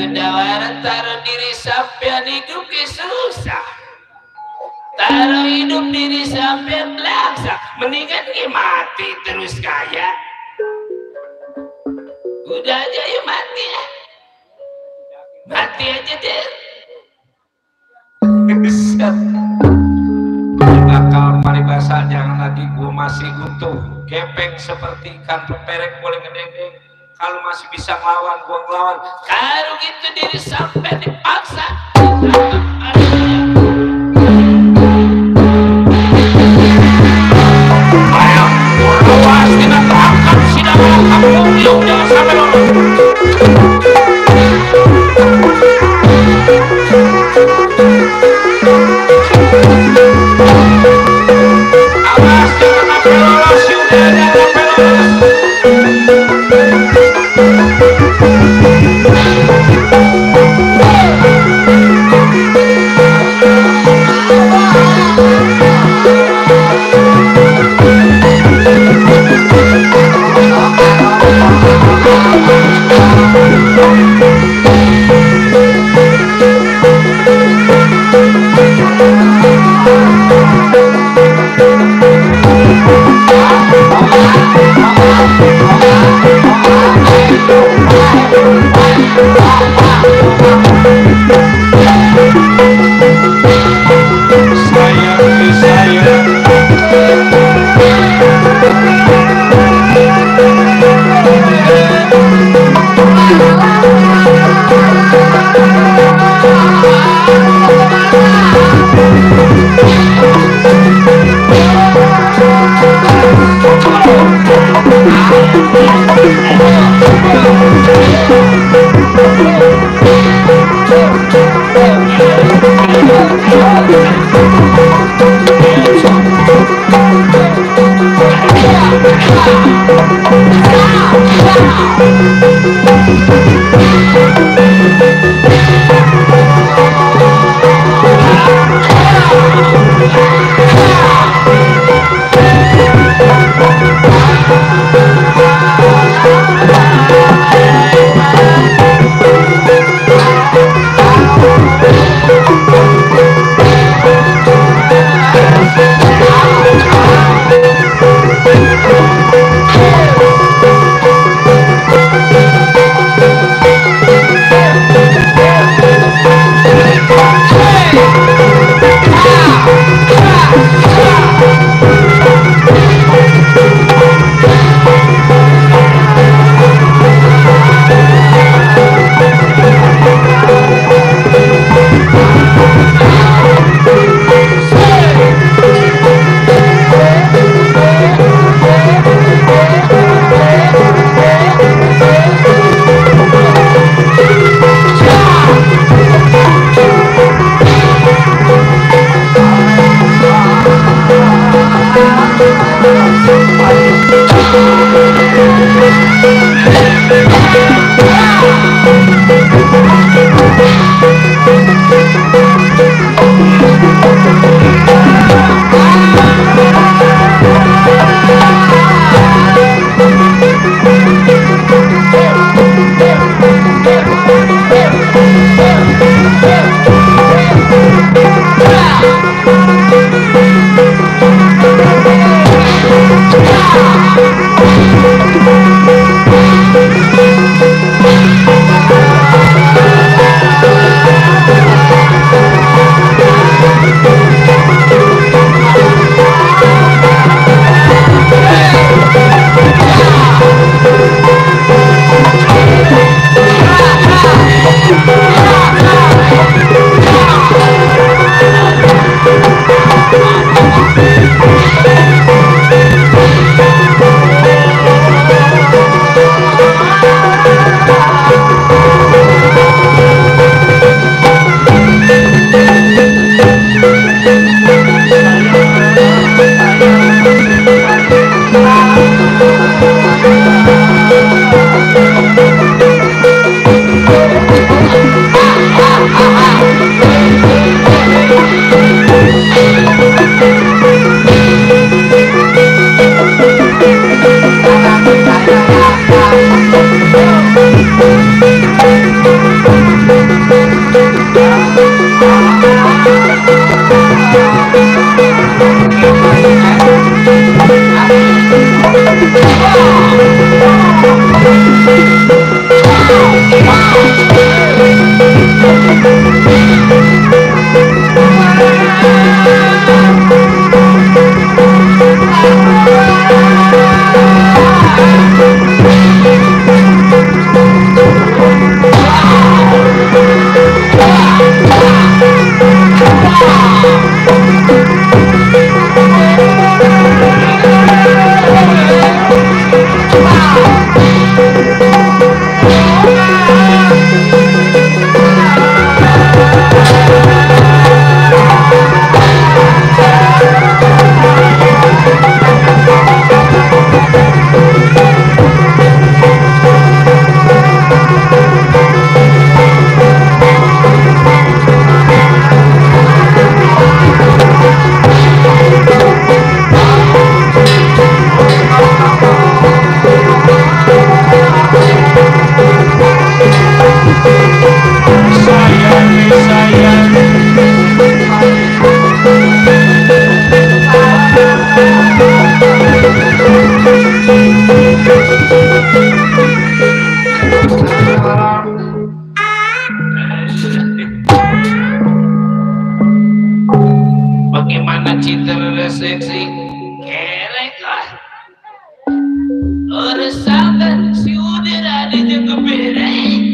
kedawaran taruh diri sampean hidup ke susah, taruh hidup diri sampean laksa, mendingan ke mati terus kaya. Udah aja ya mati ya, mati aja deh. Bakal paribasa jangan lagi gua masih utuh gepeng seperti ikan peperek boleh ngedengdeng. Kalau masih bisa ngelawan gua ngelawan. Kalau gitu diri sampai dipaksa. Ayo, awas kita terangkat sidang kampung yuk jangan sampai lolos. Awas jangan sampai lolos yuk jangan sampai lolos. Bagaimana cinta seksi kerek lah resakan si udah ada jaga berek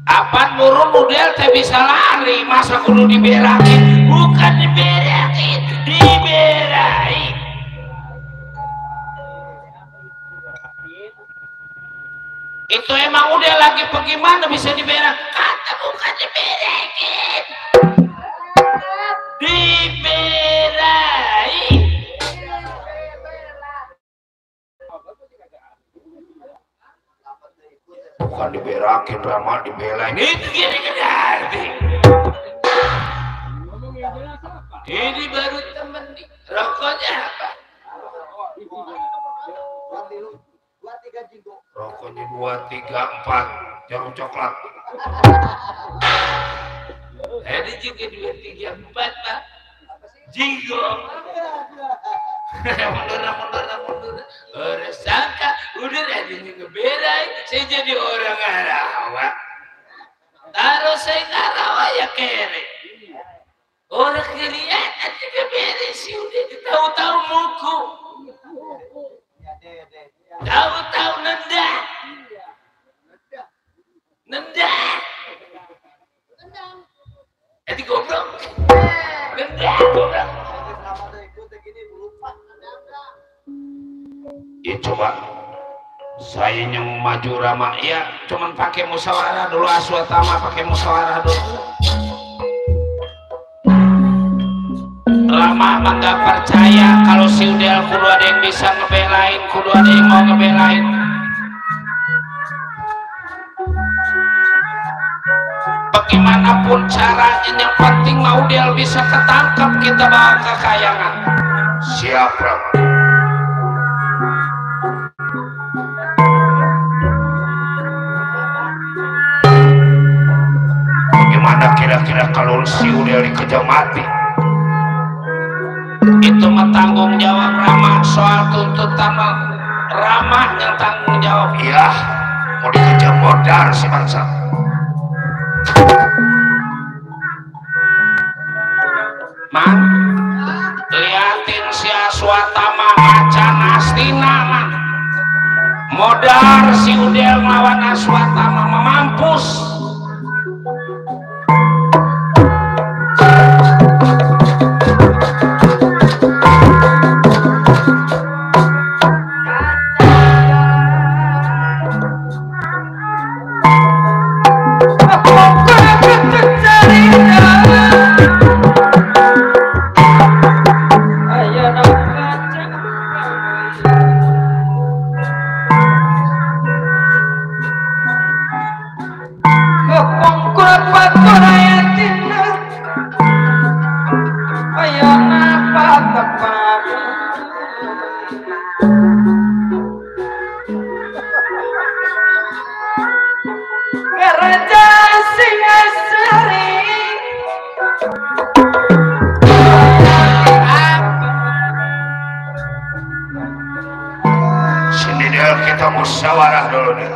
apa nurun model teh bisa lari masa kudu diberakin bukan diberakin diberain itu emang udah lagi bagaimana bisa diberak kata bukan diberakin diberain bukan diberakin ramah dibelain itu kira-kira arti ini baru temen nih rokoknya apa rokoknya 2, 3, 4 jarum coklat ada juga 2, 3, 4 pak jinggo mundur orang sangka udah adanya ngeberai saya jadi orang ngarawa taruh saya ngarawa ya kere orang kelihatan juga beres sih udah tahu-tahu muku tahu-tahu nendang jadi goblok nendang goblok ya coba saya yang maju Rama ya cuman pakai musyawarah dulu aswatama pakai musyawarah dulu Rama mah nggak percaya kalau si Udel kudu ada yang bisa ngebelain kudu ada yang mau ngebelain bagaimanapun caranya yang penting mau Udel bisa ketangkap kita bawa ke kayangan siap Rama bagaimana kira-kira kalau si Udel dikejar mati itu mah tanggung jawab Rama soal tuntutan Rama yang tanggung jawab iya mau dikejar modar si bangsa man liatin si Aswatama macan astina man modar si Udel melawan Aswatama memampus kita musyawarah dulu nih.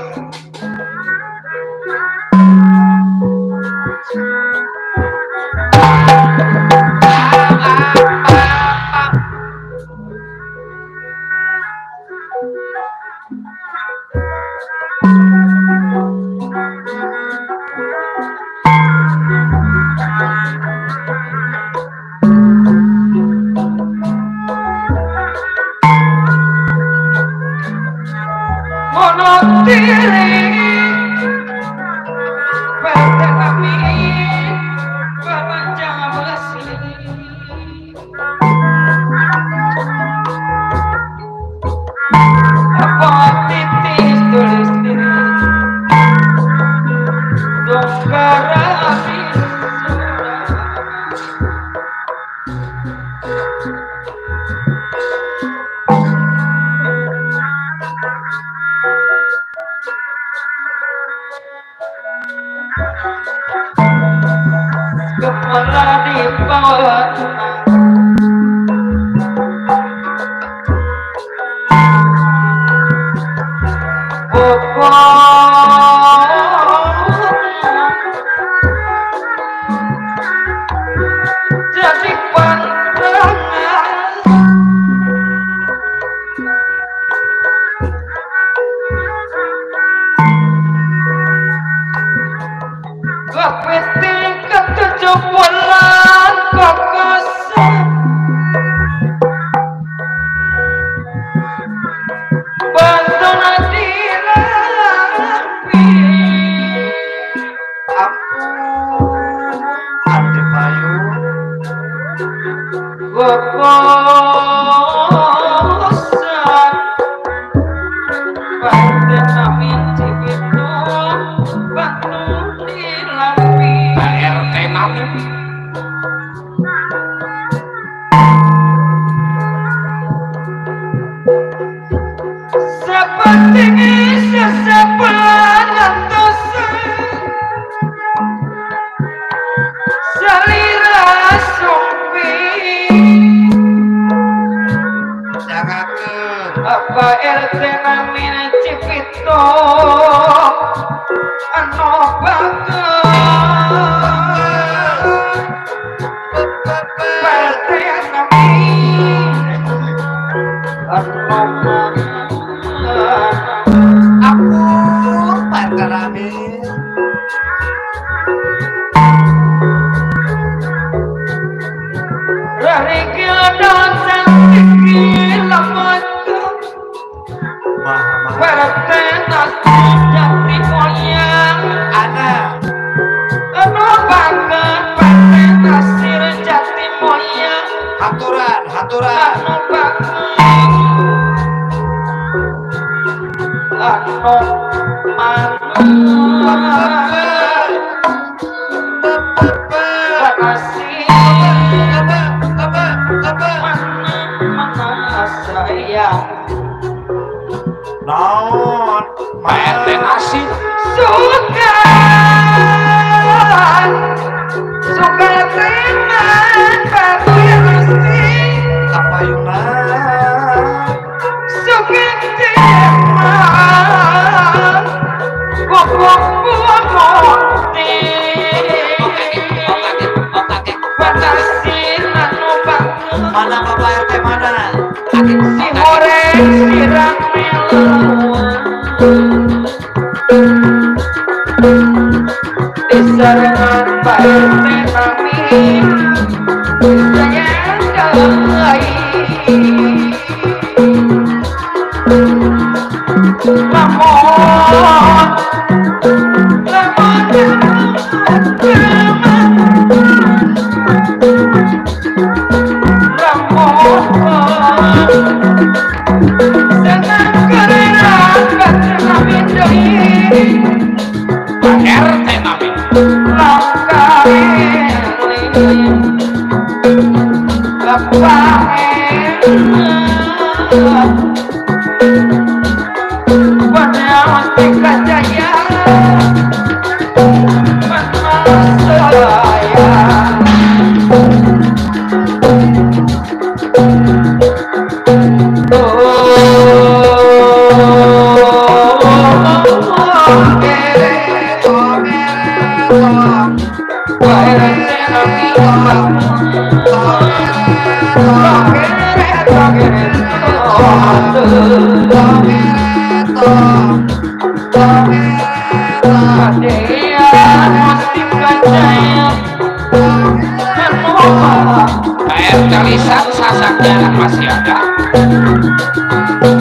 Lisan sasak jalan masih ada.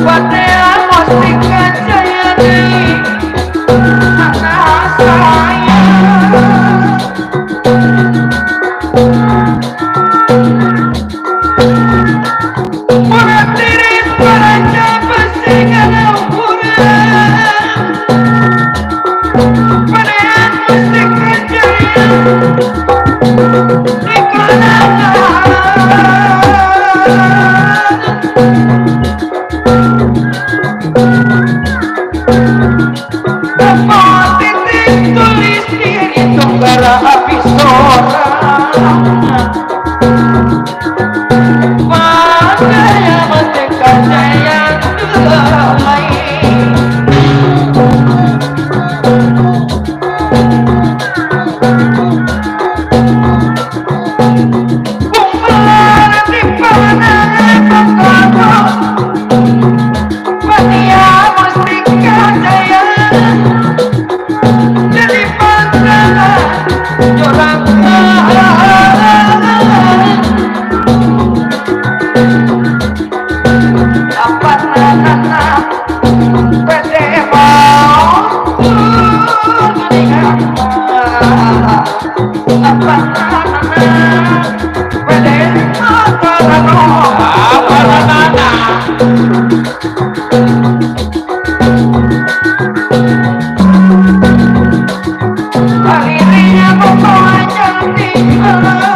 Padahal mustika jaya tulis diri tunggara api sorang makanya mendekat sayang lain kumpulan di pandangan pengkabut mania mustika sayang jadi pandangan jorang apa nana pede mau apa nana pede apa nana akhirnya membawa cantik apa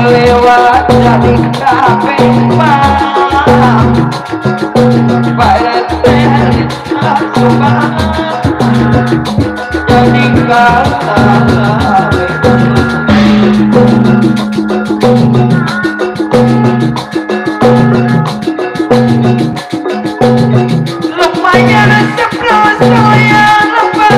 lewat jadi kafe pada coba jadi kata lumayan seproso yang lepas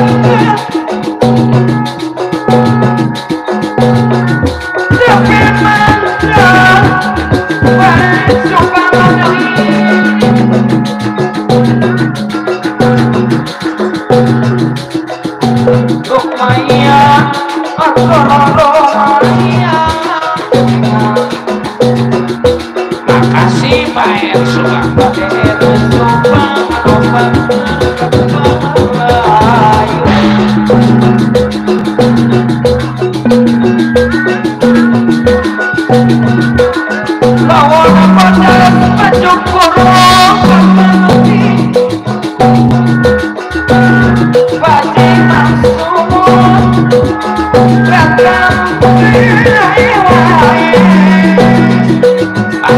makasih Pak Ersuga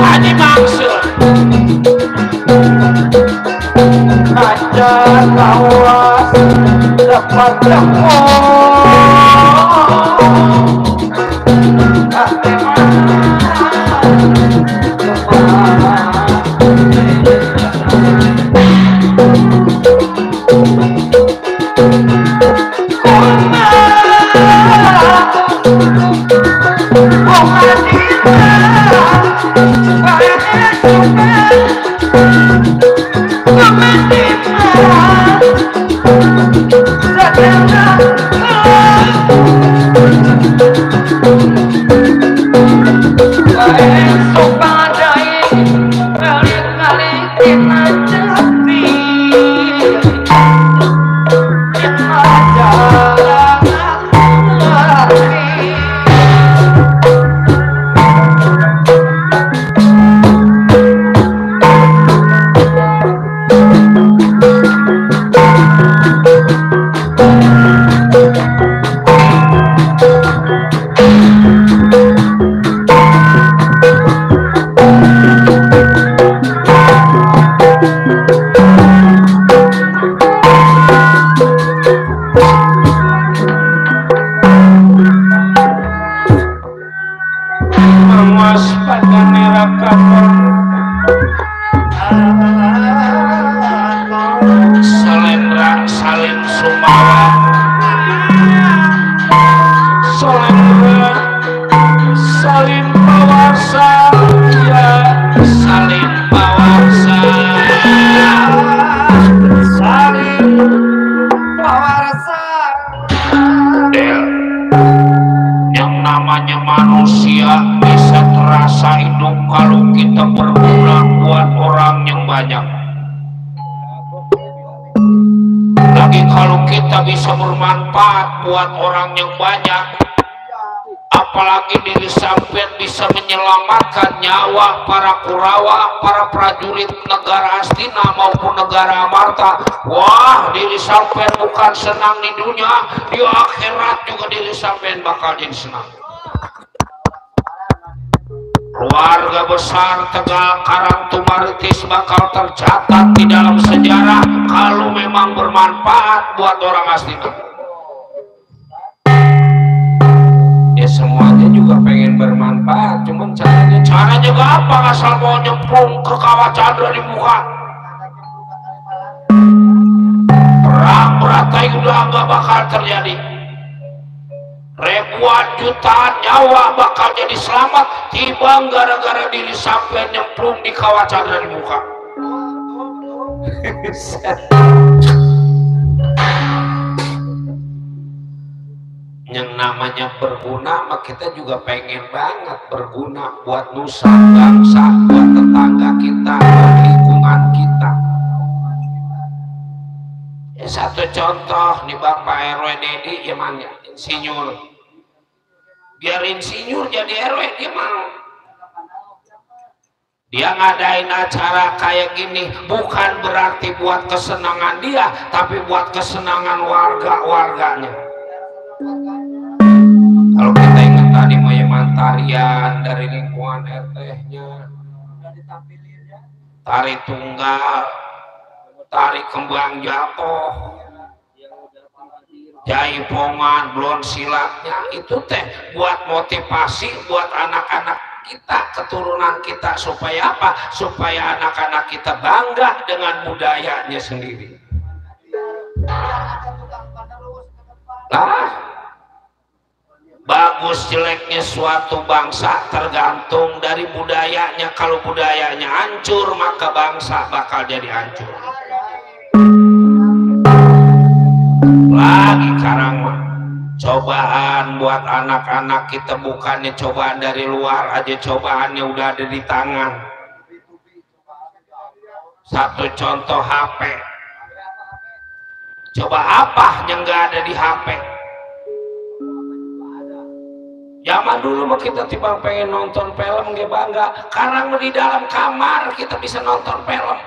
Ani maksud aja kawas dapat lemon Bisa bermanfaat buat orang yang banyak, apalagi diri sampean bisa menyelamatkan nyawa para Kurawa, para prajurit negara Astina maupun negara Amarta. Wah, diri sampean bukan senang di dunia, di akhirat juga diri sampean bakal jadi senang. Keluarga besar Tegal Karangtumaritis bakal tercatat di dalam sejarah kalau memang bermanfaat buat orang Astina. Ya semuanya juga pengen bermanfaat, cuman caranya gak apa, asal mau nyemplung ke kawah Chandra di muka. Perang beratai udah gak bakal terjadi. Ribuan jutaan nyawa bakal jadi selamat timbang gara-gara diri sampai nyemplung di kawah Chandra di muka. Yang namanya berguna mah kita juga pengen banget berguna buat nusa bangsa, buat tetangga kita, buat lingkungan kita. Ya, satu contoh nih Bapak RW Dedi ya mana insinyur, biar insinyur jadi RW dia mau. Dia ngadain acara kayak gini bukan berarti buat kesenangan dia, tapi buat kesenangan warga-warganya. Kalau kita ingat tadi Mayaman tarian dari lingkungan RT-nya, tari tunggal, tari kembang jatuh, jaipongan, blon silatnya, itu teh buat motivasi buat anak-anak kita, keturunan kita, supaya apa? Supaya anak-anak kita bangga dengan budayanya sendiri. Lah, bagus jeleknya suatu bangsa tergantung dari budayanya. Kalau budayanya hancur, maka bangsa bakal jadi hancur. Lagi sekarang mah cobaan buat anak-anak kita bukannya cobaan dari luar aja, cobaannya udah ada di tangan. Satu contoh HP. Coba apa yang nggak ada di HP? Zaman dulu mah kita tiba pengen nonton film nggak bangga, karena di dalam kamar kita bisa nonton film.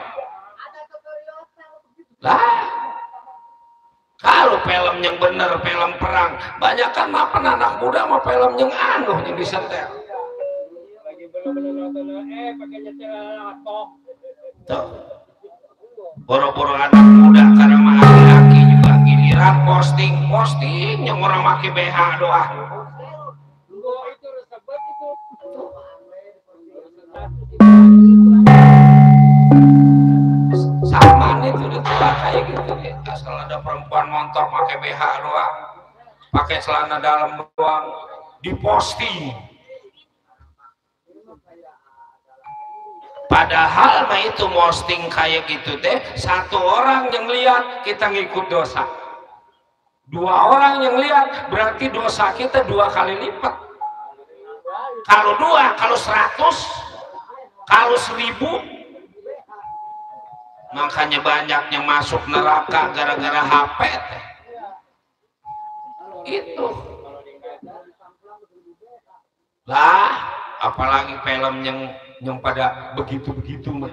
Lah, kalau film yang bener, film perang, banyak kan apa anak muda sama film yang anu yang disetel. Tuh, boro-boro anak muda karena mah laki-laki juga giliran posting yang orang pakai BH doang. Sama nih tuh kayak gitu ya. Asal ada perempuan montok pakai BH doang, pakai celana dalam doang, diposting. Padahal mah itu posting kayak gitu teh, satu orang yang lihat kita ngikut dosa, dua orang yang lihat berarti dosa kita 2 kali lipat. Kalau 2, kalau 100, kalau 1000. Makanya banyak yang masuk neraka gara-gara HP teh. Itu lah, apalagi film yang pada begitu-begitu mah.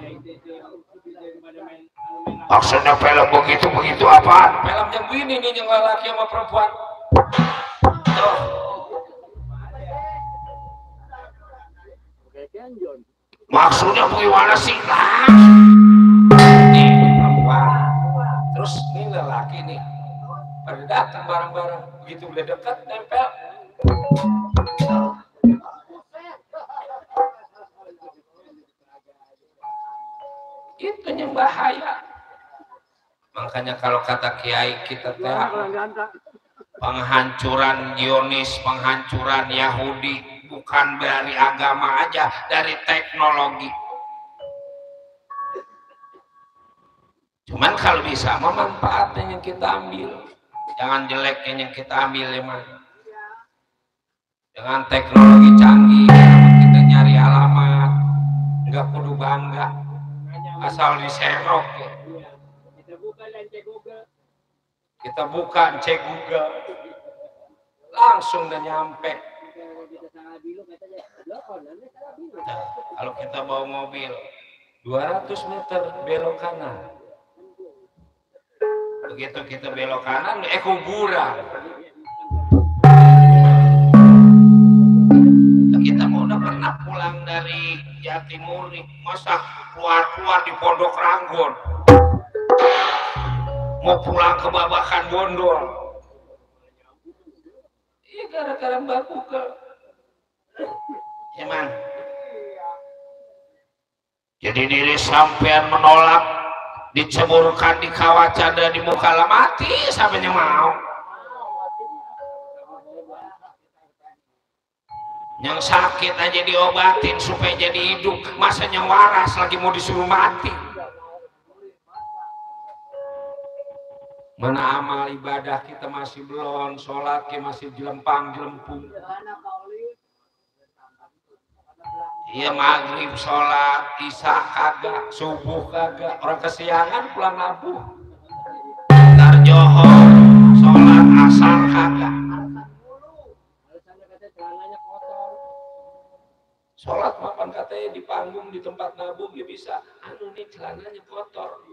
Maksudnya film begitu-begitu apa? Film yang begini nih, yang laki sama perempuan. Tuh. Maksudnya bagaimana sih? Lah. Nih perempuan. Terus ini lelaki nih. Pada datang bareng-bareng, begitu udah dekat nempel. Itu yang bahaya. Makanya kalau kata kiai kita teh penghancuran Zionis, penghancuran Yahudi bukan dari agama aja, dari teknologi. Cuman kalau bisa manfaatnya yang kita ambil, jangan jeleknya yang kita ambil ya man. Dengan teknologi canggih kita nyari alamat, nggak perlu bangga asal diserok ya. Kita buka cek Google langsung udah nyampe. Nah, kalau kita bawa mobil 200 meter belok kanan, begitu kita belok kanan kuburan. Kita mau udah pernah pulang dari Jatimuri, masa keluar di Pondok Ranggon, mau pulang ke Babakan Bondol. Iya gara-gara Mbak Google. Emang jadi diri sampean menolak diceburkan di kawah canda di muka lah mati sampai mau. Yang sakit aja diobatin supaya jadi hidup, masa yang waras lagi mau disuruh mati. Mana amal ibadah kita masih belum, sholat kita masih jelempang-jelempung. Iya maghrib sholat, isya kagak, subuh kagak, orang kesiangan pulang nabuh. Ntar johor, sholat asar kagak. Sholat makan katanya di panggung di tempat nabung ya bisa. Anu nih celananya kotor.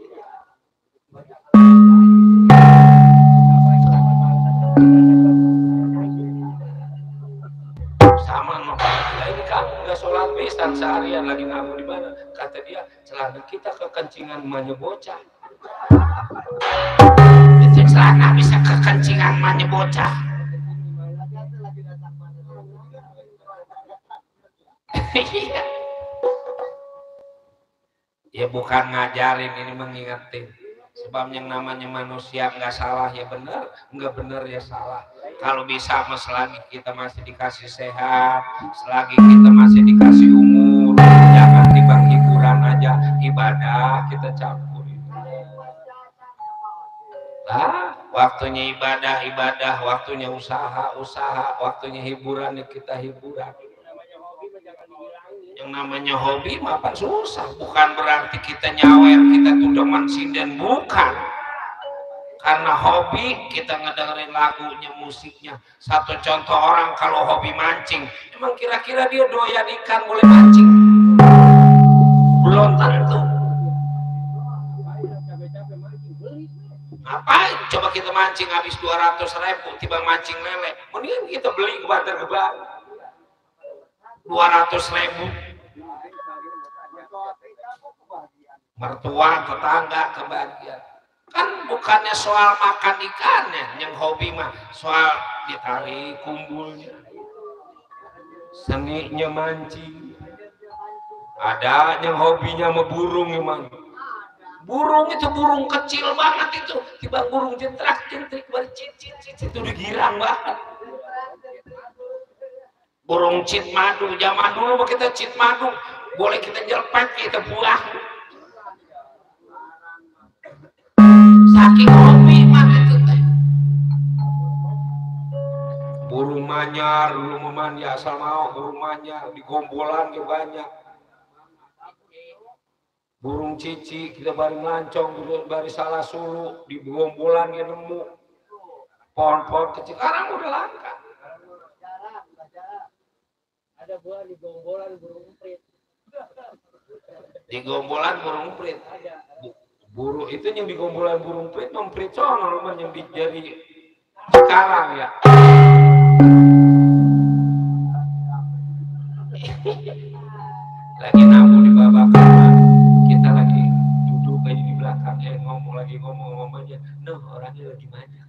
Sama nah ini kamu nggak sholat pisan seharian lagi nabung di mana? Kata dia celana kita kekencingan emaknya bocah. Itu celana bisa kekencingan emaknya bocah. Iya. Ya bukan ngajarin, ini mengingetin. Sebab yang namanya manusia nggak salah ya benar, nggak benar ya salah. Kalau bisa selagi kita masih dikasih sehat, selagi kita masih dikasih umur, jangan timbang hiburan aja, ibadah kita campurin. Lah, waktunya ibadah, waktunya usaha, waktunya hiburan ya kita hiburan. Yang namanya hobi mah apa susah, bukan berarti kita nyawer, kita tuh sinden, bukan. Karena hobi kita ngedengerin lagunya, musiknya. Satu contoh orang kalau hobi mancing, emang kira-kira dia doyan ikan boleh mancing? Belum tentu. Ngapain coba kita mancing habis 200.000 tiba mancing lele, mendingan kita beli ke Bantar Gebang 200.000. Mertua, tetangga kebahagiaan. Kan bukannya soal makan ikannya yang hobi mah, soal ditarik kumpulnya, seninya mancing. Ada yang hobinya sama burung emang. Burung itu burung kecil banget itu, tiba burung jentrak-jentrik bercicit itu digirang banget. burung cit madu. Zaman dulu kita cit madu boleh kita jelpet, kita buah saking hobi mah itu teh. Burung manyar dulu meman ya asal mau burung manyar di gombolan ke banyak. Burung cici kita bari melancong, bari salah sulu di gombolan ya nemu pohon-pohon kecil. Sekarang udah langka. Ada buah di gombolan burung emprit. Di gombolan burung emprit. Burung itu yang di gombolan burung emprit, emprit sono man yang di jari sekarang ya. Lagi namu di babakan, kita lagi duduk aja di belakang, ngomong aja. No, orangnya lagi banyak.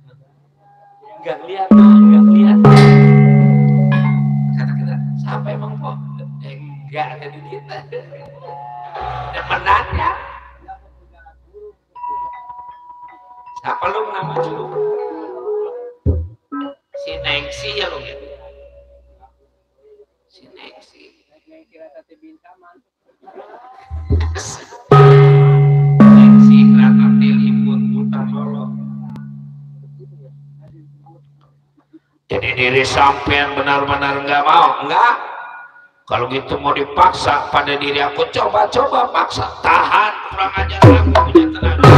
Nggak lihat, nggak lihat. Kata kita, siapa emang kok? Enggak ada di kita. Demenan ya. Siapa lu nama lu? Si Nengsi ya lu ya. Si Nengsi. Nengsi kelihatan diliput putar lolo. Jadi diri sampean benar-benar nggak mau, enggak. Kalau gitu mau dipaksa pada diri aku, coba-coba paksa, tahan, kurang ajar aku punya tenaga.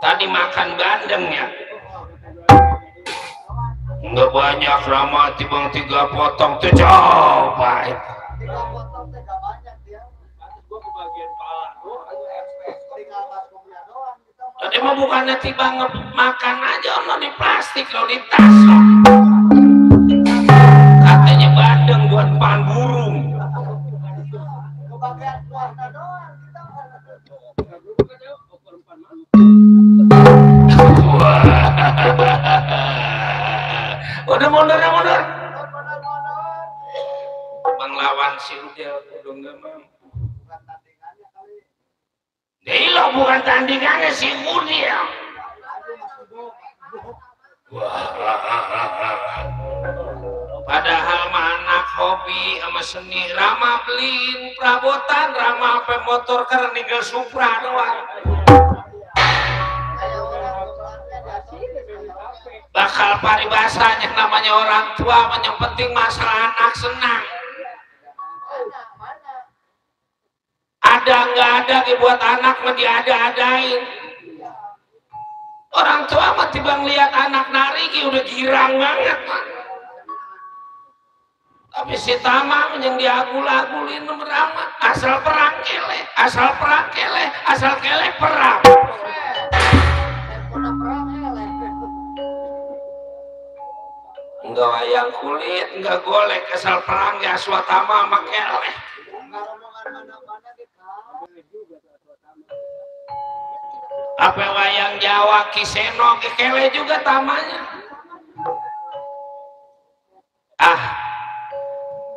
Tadi makan bandeng ya, nggak banyak ramah timbang 3 potong tuh coba itu. Tadi mah bukannya tiba makan aja, ono di plastik lo di tas lo. Katanya bandeng buat pan burung. Udah mundur. Bang lawan si Udel udah nggak mau. Lo bukan tandingannya si Udel. Padahal mah anak hobi sama seni. Rama beliin perabotan, Rama apa motor karena ninggal Supra doang. Bakal paribasanya namanya orang tua, yang penting masalah anak senang. Ada nggak ada buat anak mah diada-adain. Orang tua mah tiba ngeliat anak nari udah girang banget man. Tapi si Tama yang diagul-agulin Rama asal perang keleh, asal keleh perang. Enggak wayang kulit, enggak golek, asal perang ya Swatama sama keleh. Apa wayang Jawa Kiseno keleh juga tamanya.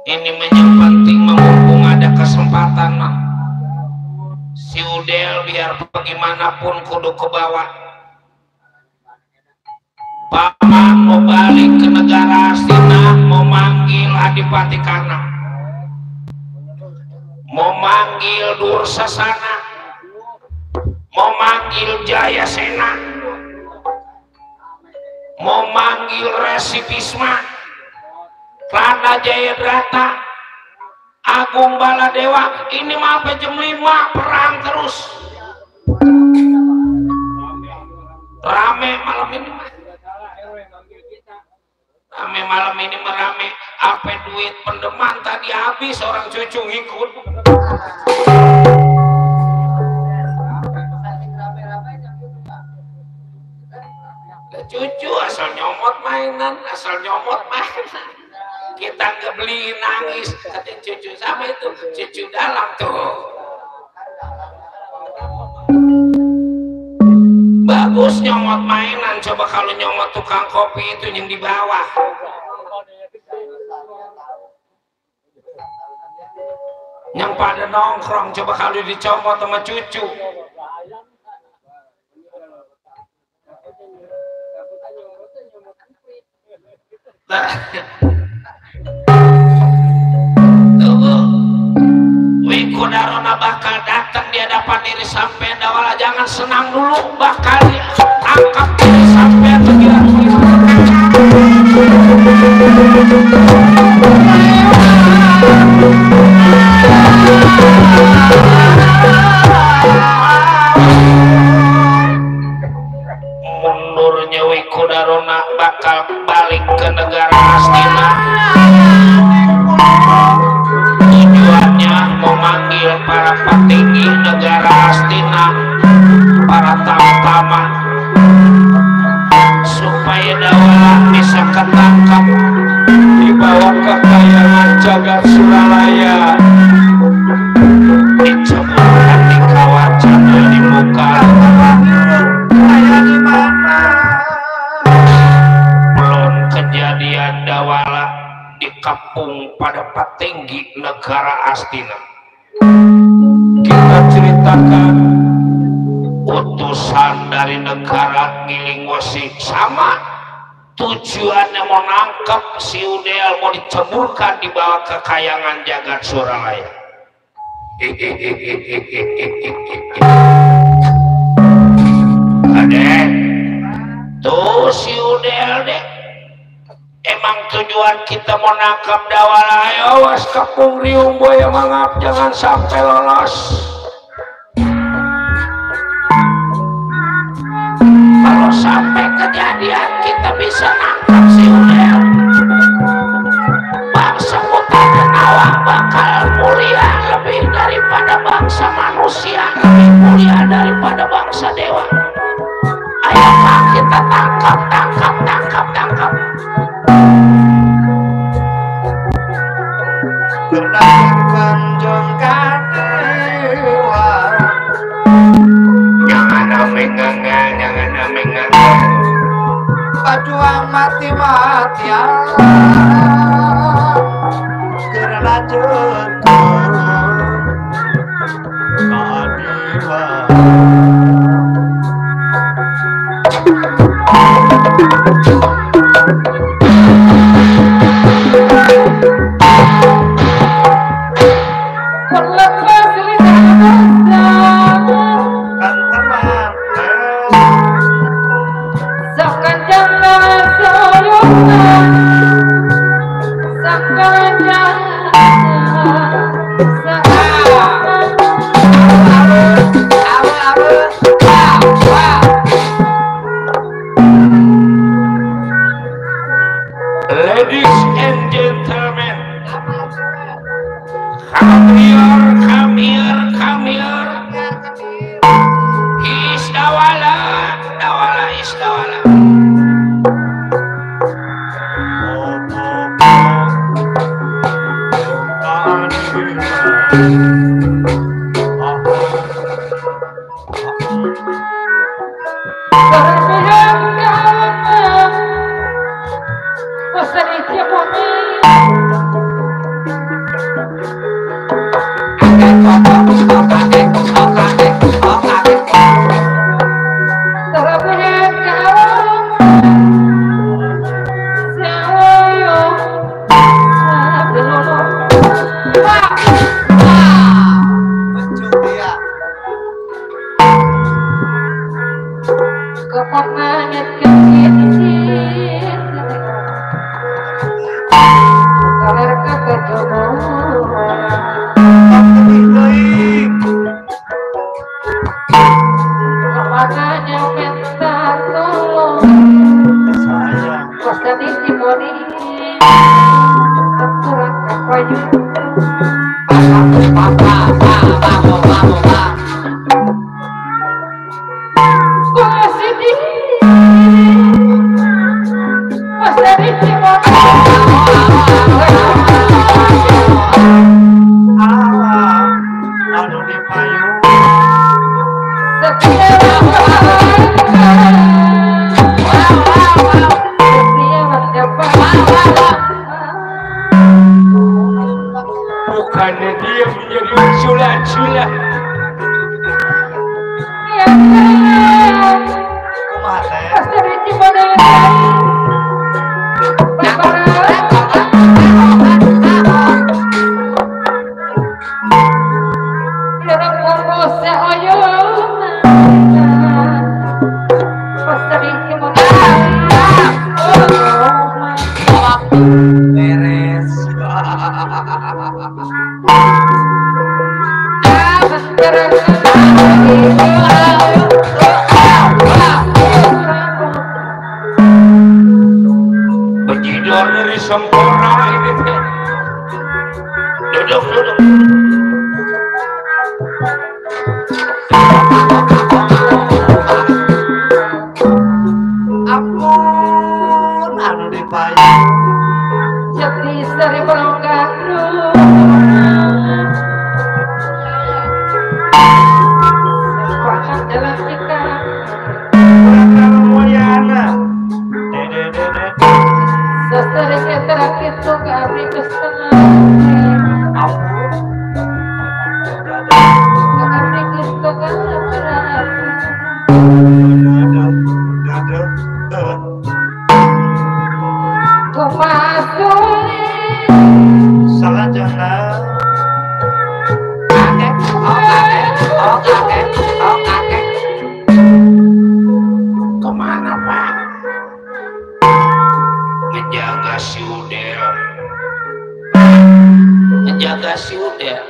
Ini yang penting mumpung ada kesempatan mah. Si Udel biar bagaimanapun kudu ke bawah. Paman mau balik ke negara Astina, mau manggil Adipati Kana, mau manggil Dursasana, mau manggil Jayasena, mau manggil Resi Bisma, Rana Jayadrata, Agung Baladewa. Ini mah sampai jam 5 perang terus. Rame malam ini mah. Rame malam ini merame. Apa duit pendeman tadi habis, orang cucu ngikut. Cucu asal nyomot mainan. Kita nggak beli nangis. Kata cucu sama itu, cucu dalam tuh. Bagus nyomot mainan. Coba kalau nyomot tukang kopi itu yang di bawah. Yang pada nongkrong, coba kalau dicomot sama cucu. Tunggu, Wiku Darona bakal datang di hadapan diri sampean dawala. Jangan senang dulu, bakal tangkap diri sampean begitu. Mundurnya Wiku Darona bakal balik ke negara Astina. Tujuannya memanggil para petinggi negara Astina, para tamtama, supaya Dawala bisa ketangkap dibawa ke kayangan jagat Suralaya, diceburkan di kawajan di muka. Belum kejadian Dawala dikepung pada petinggi negara Astina. Kita ceritakan utusan dari negara Ngilingwesi sama tujuannya mau nangkep si Udel, mau diceburkan dibawa ke kayangan jagat Suralaya. Adek tuh si Udel deh, emang tujuan kita mau nangkep Dawala. Ayo was kepung riung boy, mangap jangan sampai lolos. Kalau sampai kejadian kita bisa nangkep si Udel, bangsa putih Kenawang bakal mulia lebih daripada bangsa manusia, lebih mulia daripada bangsa dewa. tangkap, tangkap, tangkap, tangkap. Kenang kanjeng kadewa. Jangan mengangan, jangan mengangan. Pajuang mati-matian karena jengkol kadewa. Ladies and gentlemen, come here, come here, come here. Is Dawala, Dawala is Dawala. Bukannya dia menjadi sulat-sulat. Bejidor dari sempurna ini teh. Duduk, duduk. Ampun anu dipayung Jati sari pelonggak Sepanjang jalan kita kurang mulyana. Seseri keterak itu kami kesetengah Ampun Kami kesetengah Kumasuli salah jangan Kakek, oh kakek, oh kakek, oh kakek. Kemana Pak? Ngejaga si Udel. Ngejaga si Udel.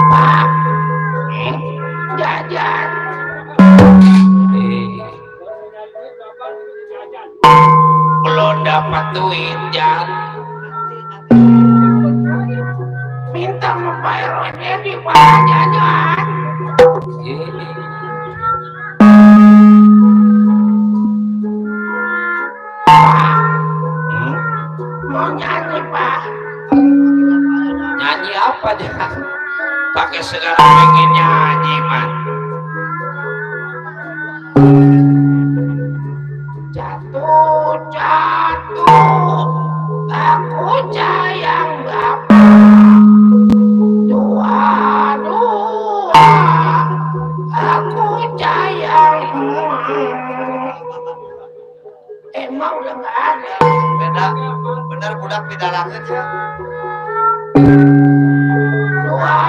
Pak, jajan. Belum dapat duit, Jan. Minta membayar rotnya di mana jajan. aja. Pakai segala pengen nyanyi man. Jatuh, aku sayang bapak. Dua, aku sayang. Emang udah nggak ada. Beda, bener budak pidalangan ya. Dua,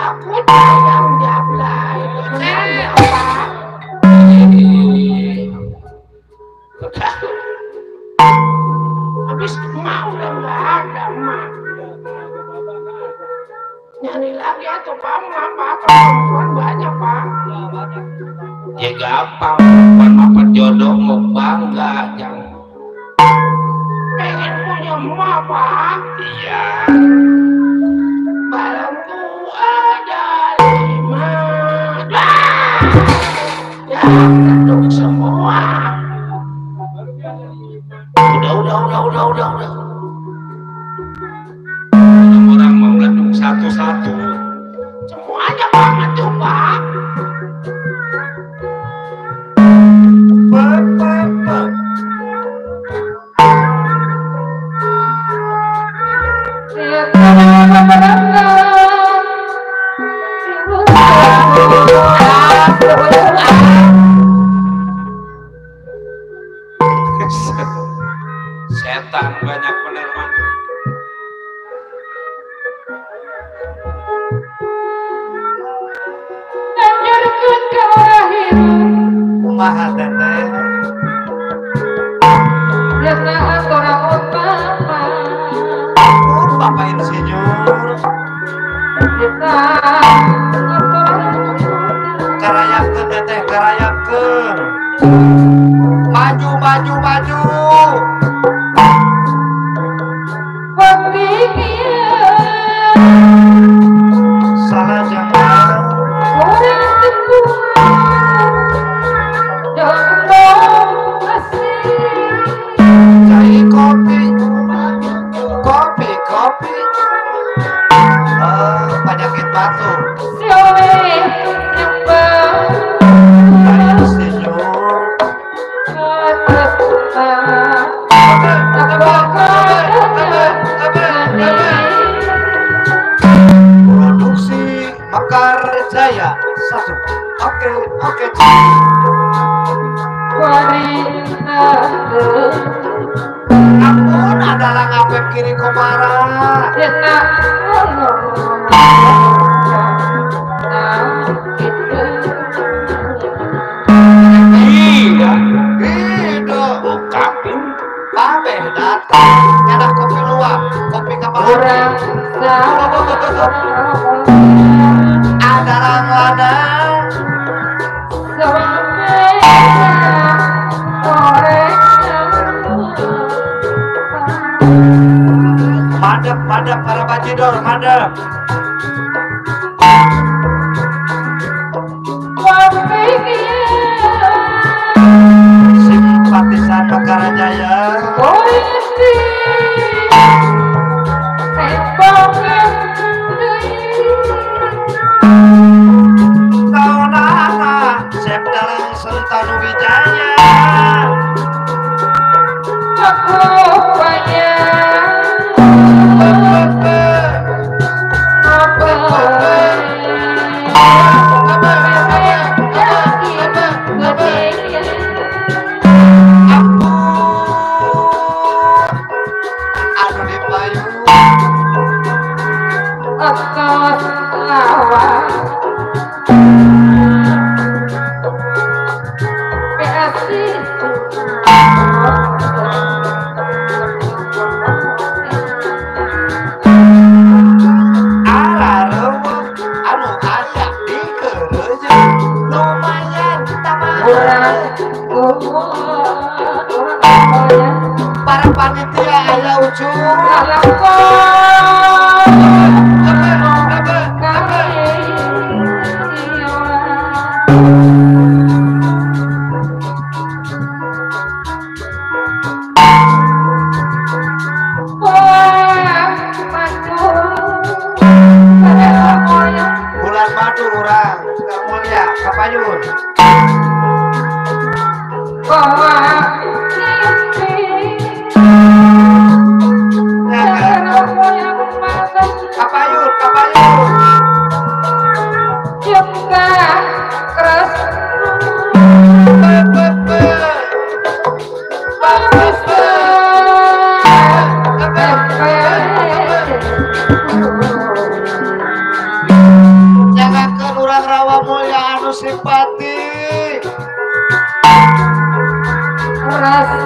aku sayang jablay. Habis mau udah nggak ada mah. Nyari lagi atau pak perempuan banyak pak. Ya gampang, perempuan apa jodoh mau bangga jangan. Pengen punya emak pak. Iya. Barangku ada 5. Ya keduk semua. Udah. Orang mau leduk satu-satu. Semuanya banget tuh pak. Setan banyak bener man. Anjurkan kelahiran Kumaha teteh. Karena orang utama Bapak insinyur. Kita Karayakeun teteh, karayakeun. Maju. Salah jangan. orang kedua Jangan kasih Cai kopi. Penyakit batuk. Siapa yang Bapak insinyur. Produksi Mekar Jaya 1. Oke. Ampun adalah ngapep kiri komara. Iya. Gitu. Buka pintu. Babe datang. Nyadak kopi luwak, kopi kapal. Ada orang ladang. Madep para bajidor, madep. Simpatisan Mekarajaya. Taunana Sep Dalang Sentanu Wijaya. Anu dipayu. Anu aya di kereje lumayan tamang. Para panitia aya ujung.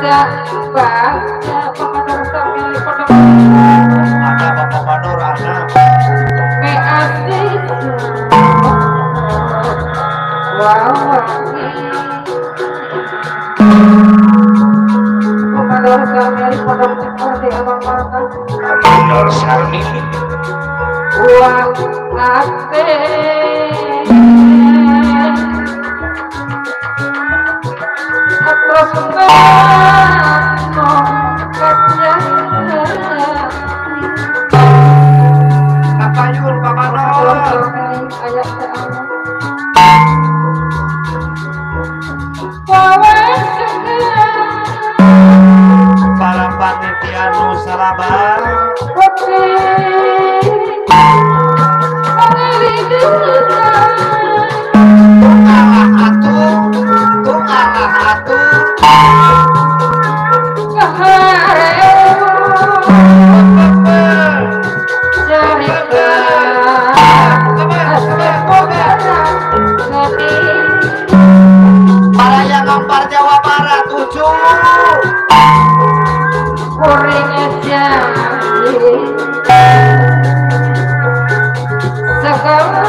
ada baca pemanur sambil pondok Ada Bapak Manur, ada. me asik wawangi pemanur sambil pondok di amang-amang Nur Sarmi uang ate terus Kapayun Pak Manur. Para panitia nu salabar. Tungalah atuh, tungalah atuh. Para yang ngampar Jawa Barat 7. Kuringnya jadi segala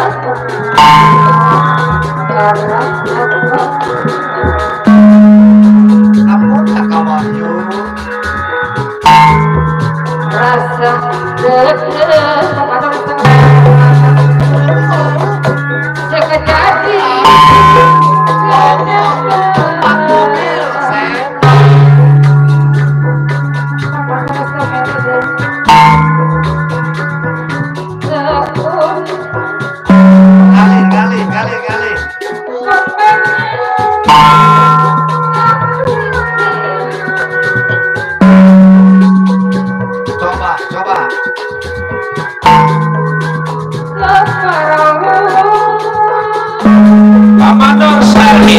Ampun Kakak Wahyu. rasa deg-deg kepada sekejadi Pak mobil sen. Gali. Coba. Pamanur Sarmi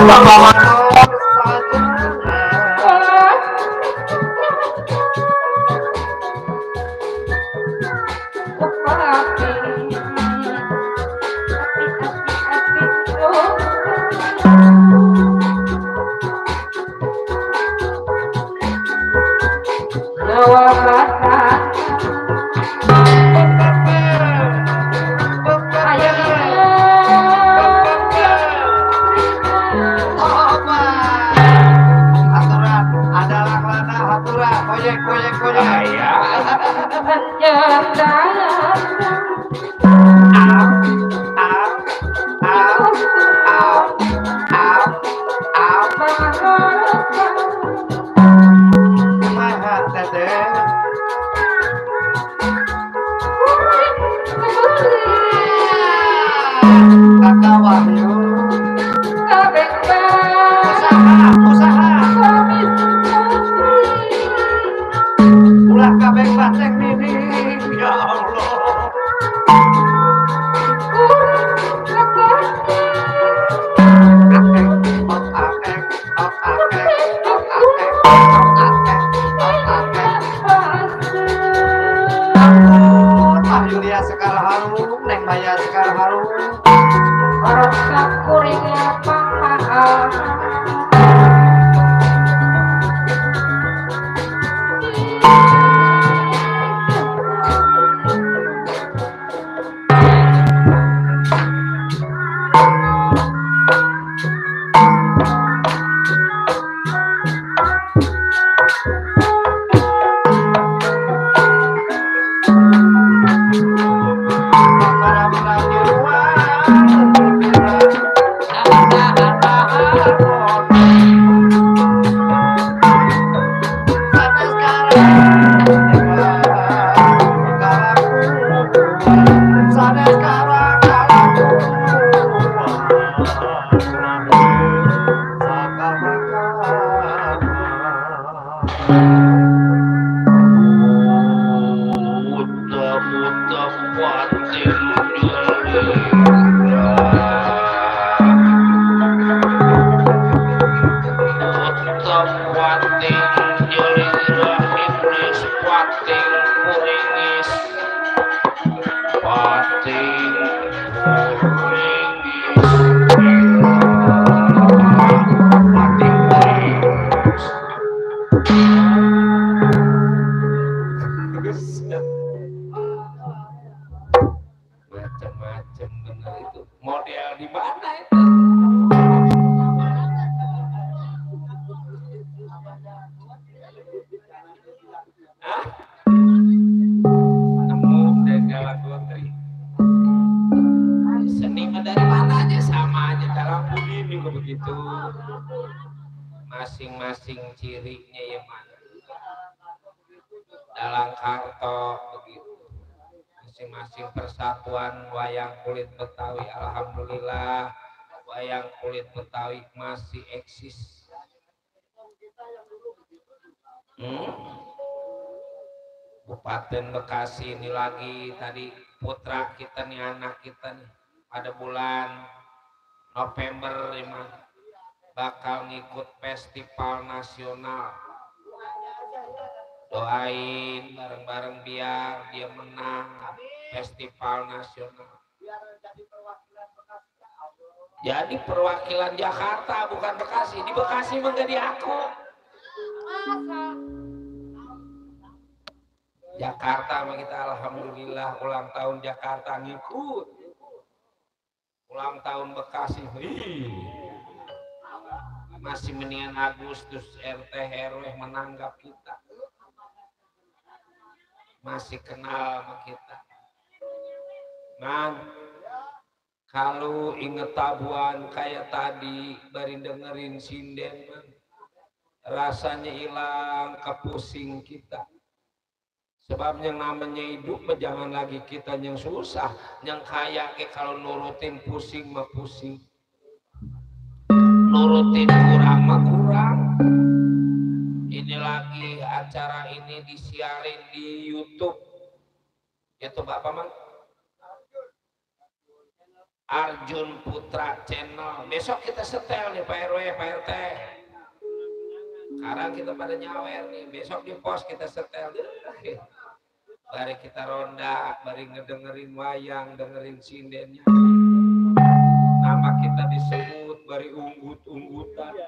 Bapak Manur. Kakak Wahyu. Usaha. Ulah kabeh batek mini. Ya Allah. Ampun, Mah Yulia Sekar Harum, Neng Maya Sekar Harum. orang sakuringnya paham Para Macam-macam benar itu. Model di mana itu? Hah? Nemu dagang gotri. Seniman dari mana aja sama aja. Dalam bumi juga begitu. Masing-masing cirinya yang mana? Dalang Karto begitu. Masing-masing persatuan wayang kulit Betawi, alhamdulillah wayang kulit Betawi masih eksis. Bupaten Bekasi ini lagi tadi putra kita nih, anak kita nih pada bulan November bakal ngikut festival nasional. Doain bareng-bareng biar dia menang festival nasional. Jadi perwakilan Jakarta bukan Bekasi. Di Bekasi menjadi aku. Jakarta sama kita alhamdulillah ulang tahun Jakarta ngikut. Ulang tahun Bekasi. Masih mendingan Agustus RT RW menanggap kita. Masih kenal sama kita. Man, kalau inget tabuan kayak tadi bari dengerin sinden man, rasanya hilang kepusing kita. Sebab yang namanya hidup jangan lagi kita yang susah, yang kaya kalau nurutin pusing mah pusing, nurutin kurang mah kurang. Ini lagi acara ini disiarin di YouTube. YouTube apa man? Arjun Putra Channel. Besok kita setel nih Pak RW, Pak RT. Sekarang kita pada nyawer nih. Besok di pos kita setel. Bari kita ronda, bari ngedengerin wayang, dengerin sindennya. Nama kita disebut, bari unggut-unggutan.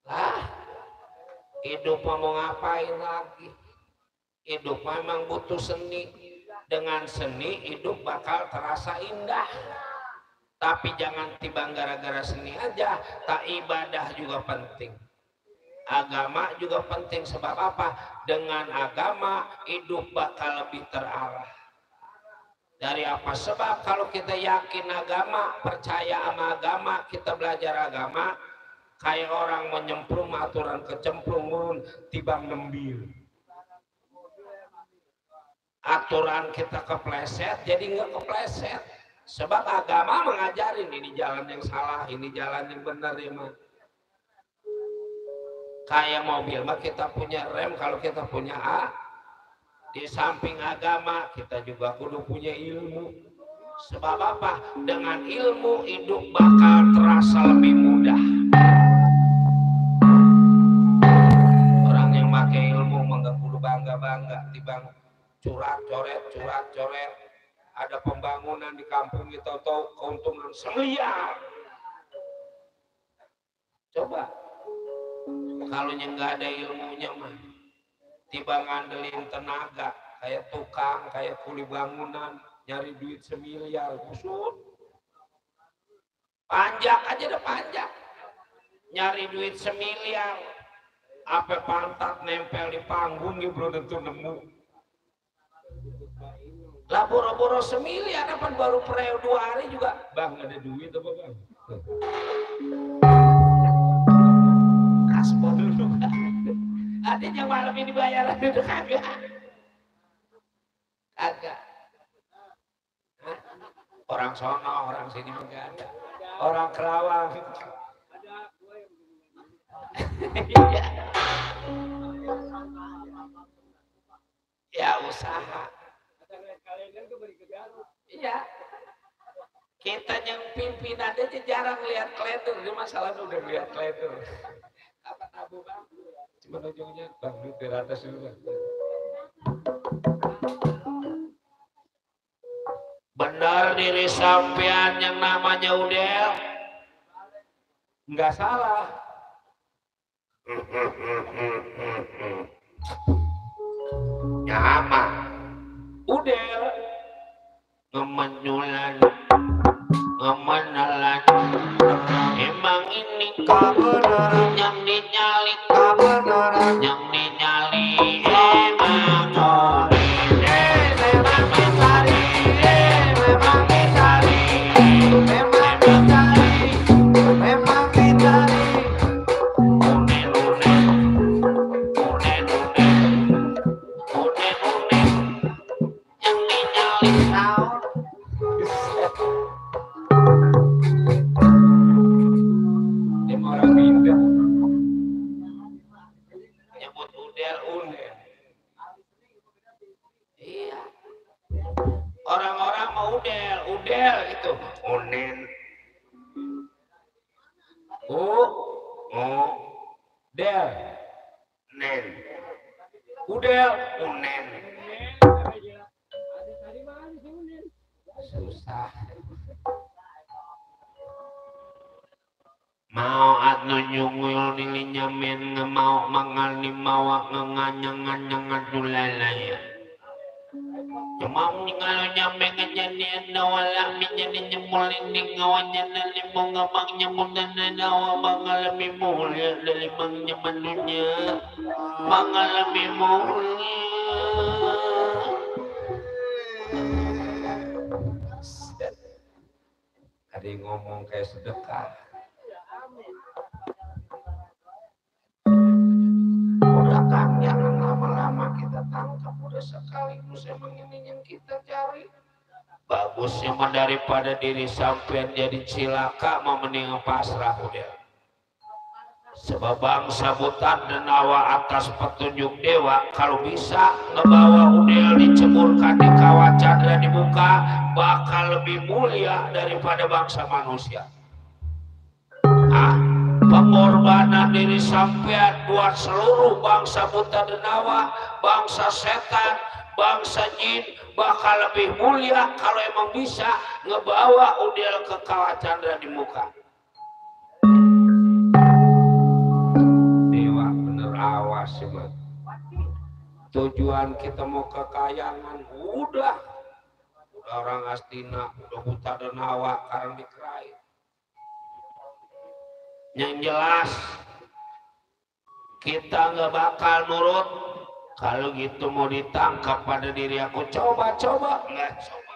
Lah, hidup mau ngapain lagi? Hidup memang butuh seni. Dengan seni hidup bakal terasa indah. Tapi jangan tiba gara-gara seni aja. Tak ibadah juga penting. Agama juga penting. Sebab apa? Dengan agama hidup bakal lebih terarah. Dari apa? Sebab kalau kita yakin agama, percaya sama agama, kita belajar agama, kayak orang menyemplung aturan kecemplung tibang nembir. Aturan kita kepleset jadi nggak kepleset. Sebab agama mengajarin ini jalan yang salah, ini jalan yang benar ya mah. Kayak mobil mah kita punya rem kalau kita punya A. Di samping agama kita juga kudu punya ilmu. Sebab apa? Dengan ilmu hidup bakal terasa lebih mudah. Orang yang pakai ilmu nggak kudu bangga-bangga tibang curat-coret. Ada pembangunan di kampung kita tahu keuntungan semiliar. Coba kalau yang nggak ada ilmunya mah tiba ngandelin tenaga kayak tukang, kayak kuli bangunan nyari duit semiliar kusut. Panjak aja deh panjak. Nyari duit semiliar. Apa pantat nempel di panggung gitu belum tentu nemu. Lah boro-boro semiliar apa baru preo 2 hari juga. Bang ada duit apa bang? Kaspo dulu kan. Ada yang malam ini bayaran itu kagak. Kagak. Orang sono, orang sini enggak ada. Orang Kerawang. Ya usaha. Iya. Kita yang pimpinan aja jarang lihat kledur. Ini masalah udah lihat kledur. Apa tabu bang? Cuma ujungnya bang duit dari atas dulu bang. benar diri sampean yang namanya Udel? Nggak salah. Nyama Udel. ngemenyulan ngemenelan emang ini kebenaran yang dinyali kebenaran yang dinyali emang memang mencari memang mencari memang mencari memang mencari unen unen unen unen unen yang dinyali tahun Tim orang pindah. nyebut Udel unen. Iya. Orang-orang mau Udel, Udel itu unen. Del. Nen, Udel. unen. Susah. Mau anu nyungul nilinya men ngemau mangali mawa nganyang-nyangan dulalaya. Cuma kalau nyampe ngejadian nawala menjadi nyemulin di ngawanya dari mengabang nyemul dan nawa mengalami mulia dari menyaman dunia mengalami mulia. Ada yang ngomong kayak sedekah. Udah kan jangan lama-lama kita tangkap, udah sekaligus emang ini yang kita cari. Bagusnya mah daripada diri sampean jadi cilaka mau mending pasrah udah. Sebab bangsa buta dan awa atas petunjuk dewa kalau bisa ngebawa Udel diceburkan di kawah Chandra di muka bakal lebih mulia daripada bangsa manusia. Pengorbanan diri sampean buat seluruh bangsa buta dan awa, bangsa setan, bangsa jin bakal lebih mulia kalau emang bisa ngebawa Udel ke kawah Chandra di muka. Dewa bener awas ya, man. Tujuan kita mau ke kayangan udah orang Astina, udah buta dan awa karang dikerai. Yang jelas kita nggak bakal nurut. Kalau gitu mau ditangkap pada diri aku, coba-coba nggak coba.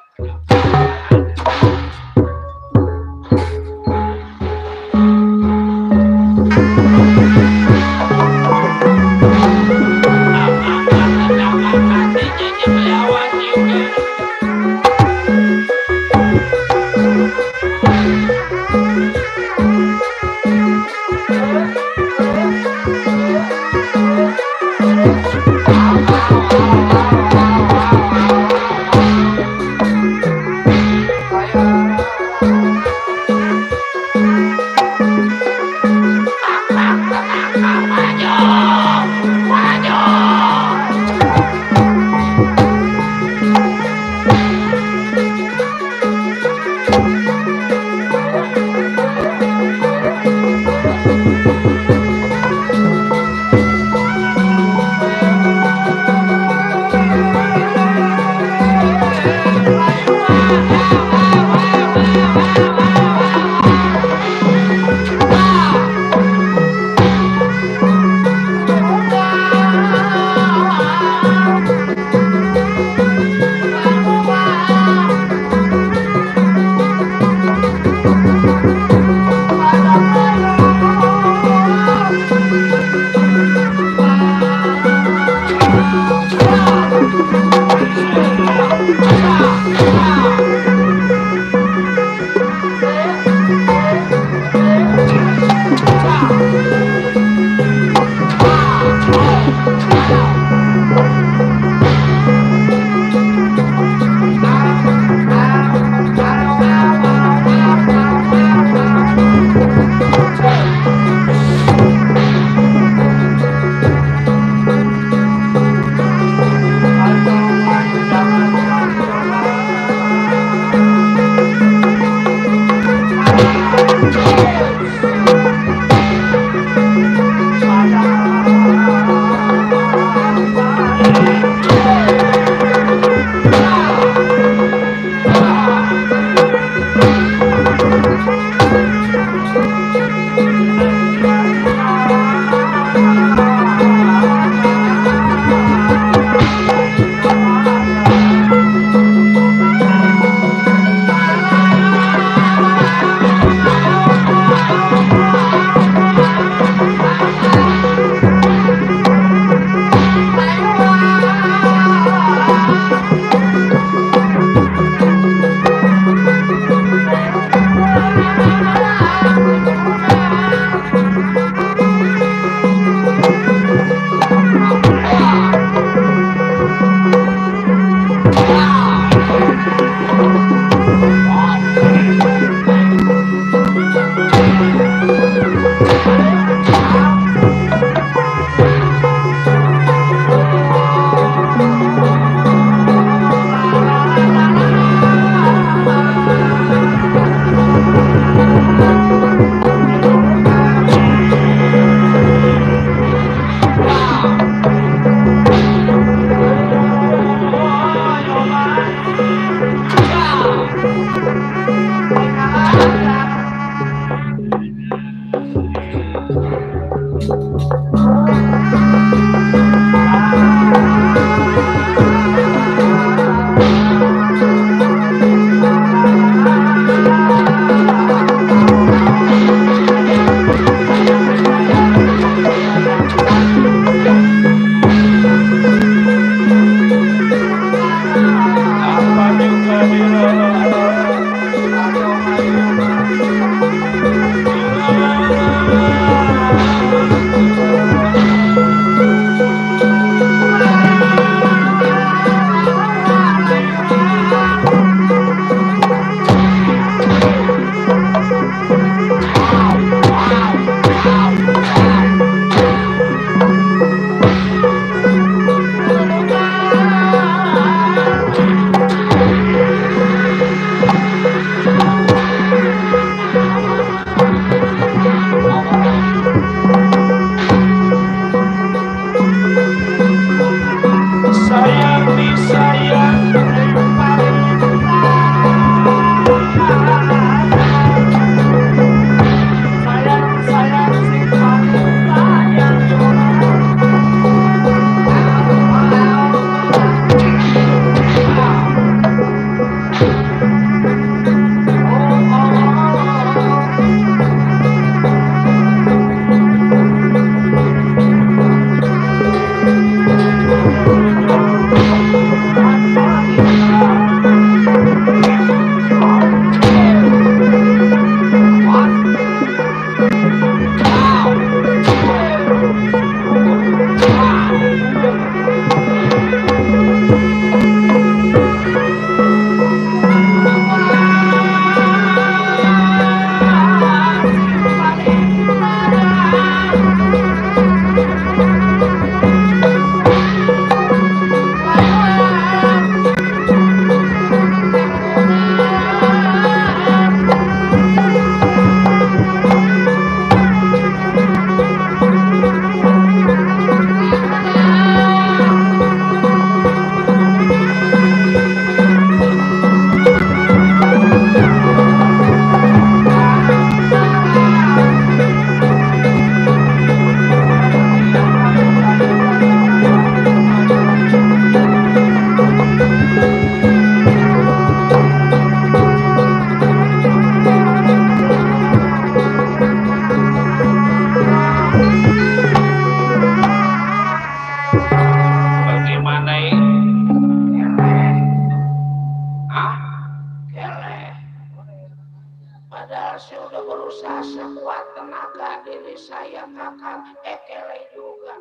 berusaha sekuat tenaga diri saya kakak kele juga.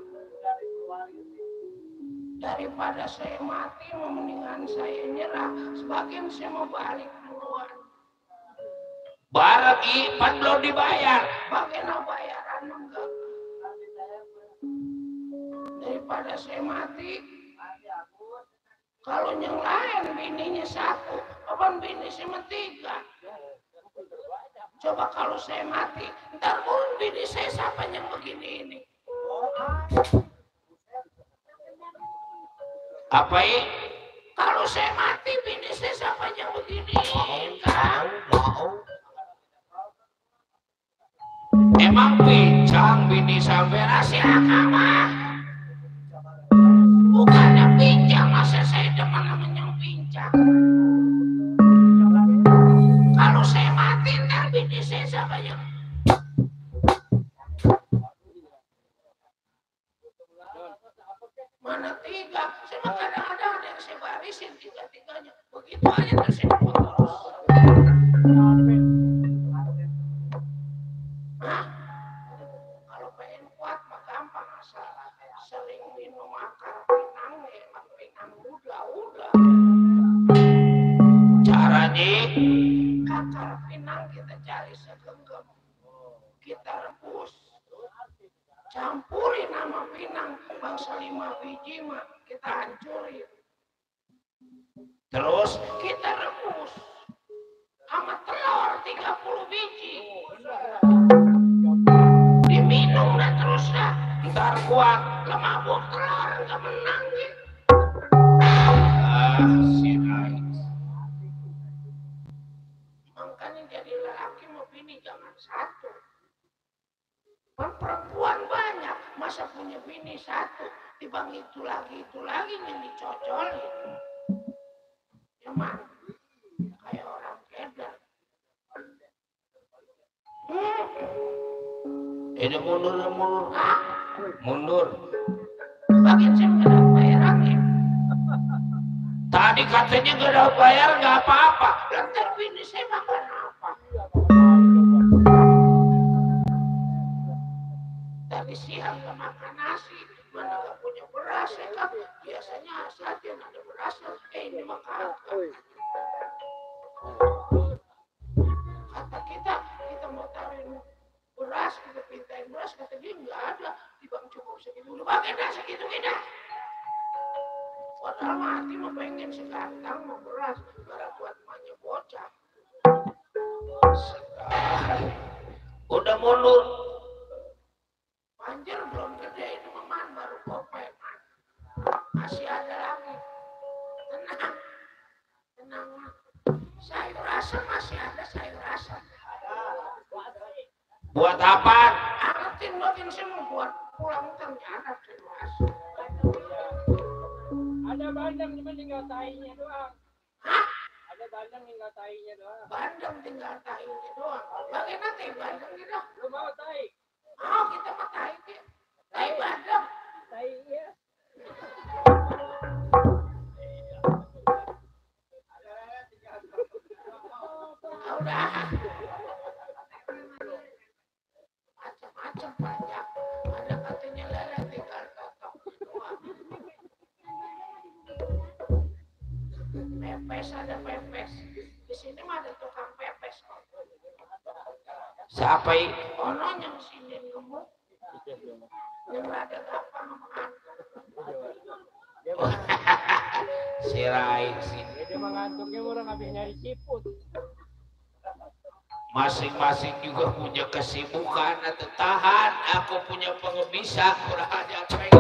Daripada saya mati, mendingan saya nyerah. Sebagian saya mau balik duluan. Baragi pan belum dibayar, bagaimana bayaran enggak? Daripada saya mati, kalau yang lain bininya satu, apaan bini cuma 3. Coba kalau saya mati, ntar pun bini saya siapa yang begini ini? Apa ini? Kalau saya mati, bini saya siapa yang begini? Emang pincang bini sampai nasi akama? Bukannya pincang, masa saya demen namanya pincang. Kalau saya mati, ntar bini saya siapa yang? Mana 3? Saya kadang-kadang ada yang saya barisin 3-3-nya. Begitu aja terus saya potong. Kalau pengen kuat mah gampang, asal sering minum akar pinang, emang pinang udah. Caranya akar pinang kita cari segenggam, kita rebus, campurin sama pinang, bangsa 5 biji mah kita hancurin, terus kita rebus sama telur 30 biji. Diminum dah terus dah, ntar kuat, lemah buah telur nggak menang ya. Makanya jadi lelaki mau bini jangan satu. Perempuan banyak, masa punya bini satu, dibang itu lagi yang dicocolin. Cuman kayak orang keder. Ini mundur. Bagian saya nggak ada bayarannya. Tadi katanya nggak ada bayar nggak apa-apa. Lantar bini saya makan apa? Tadi siang nggak makan nasi, mana nggak punya beras ya kan? Biasanya saja ada beras, ini makan. Kata kita mau taruhin beras, kita pintain beras, kata dia nggak ada, di bang cukup segitu, udah pakai dah segitu kita. Padahal mati mau pengen sekantang mau beras, gara buat emaknya bocah. Sekali, udah mundur. Banjir belum gede ini meman baru kopeman, masih ada lagi. Tenang. Sayur asam masih ada sayur asam. Buat apa? Angetin bagian semua buat pulang ternyata sayur asam. Ada bandeng cuma tinggal tainya doang. Hah? Ada bandeng tinggal tainya doang. Bandeng tinggal tainya doang. Bagaimana tai bandeng gitu? Lu mau tai? Oh kita mah tai dia. Tai bandeng. Tainya. Udah. Macam-macam banyak. Ada katanya lele tinggal totok doang. Pepes ada pepes. Di sini mah ada tukang pepes kok. Siapa ini? Ono yang sini gemuk. Yang ada gampang makan. Si Rai sini. Dia mengantuknya orang habis nyari siput. Masing-masing juga punya kesibukan atau tahan. Aku punya pengebisa kurang aja pengen.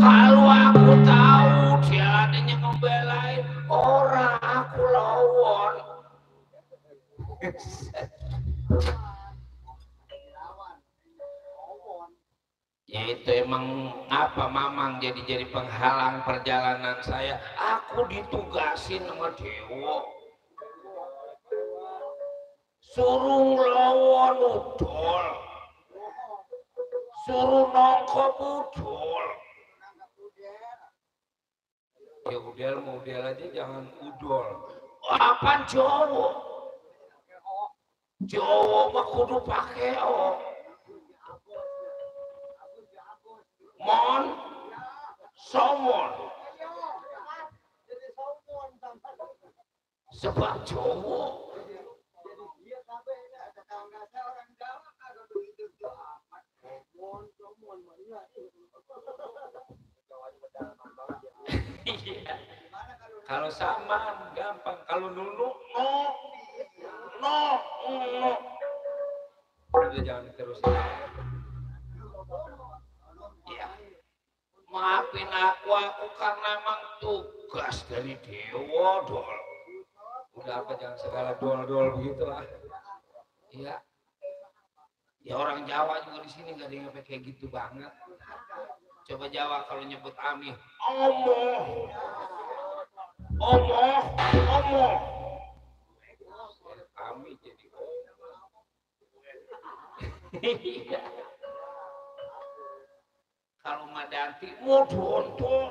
Kalau aku tahu dia adanya ngebelain orang, aku lawan. Ya itu emang apa mamang jadi penghalang perjalanan saya. Aku ditugasin sama Dewo, suruh lawan udol, suruh nongkop udol. Ya udel aja jangan udol. Apaan Jawa? Jawa mah kudu pakai o. Mon, somon. Sebab Jawa. Iya. Kalau sama gampang, kalau nunu no. Udah jangan terusin. Ya. Maafin aku karena emang tugas dari Dewa dol. Udah apa jangan segala dol begitu lah. Iya. Ya orang Jawa juga di sini nggak ada yang kayak gitu banget. Coba Jawa kalau nyebut Ami, omoh. Ami jadi iya. Kalau Madanti mau dontol.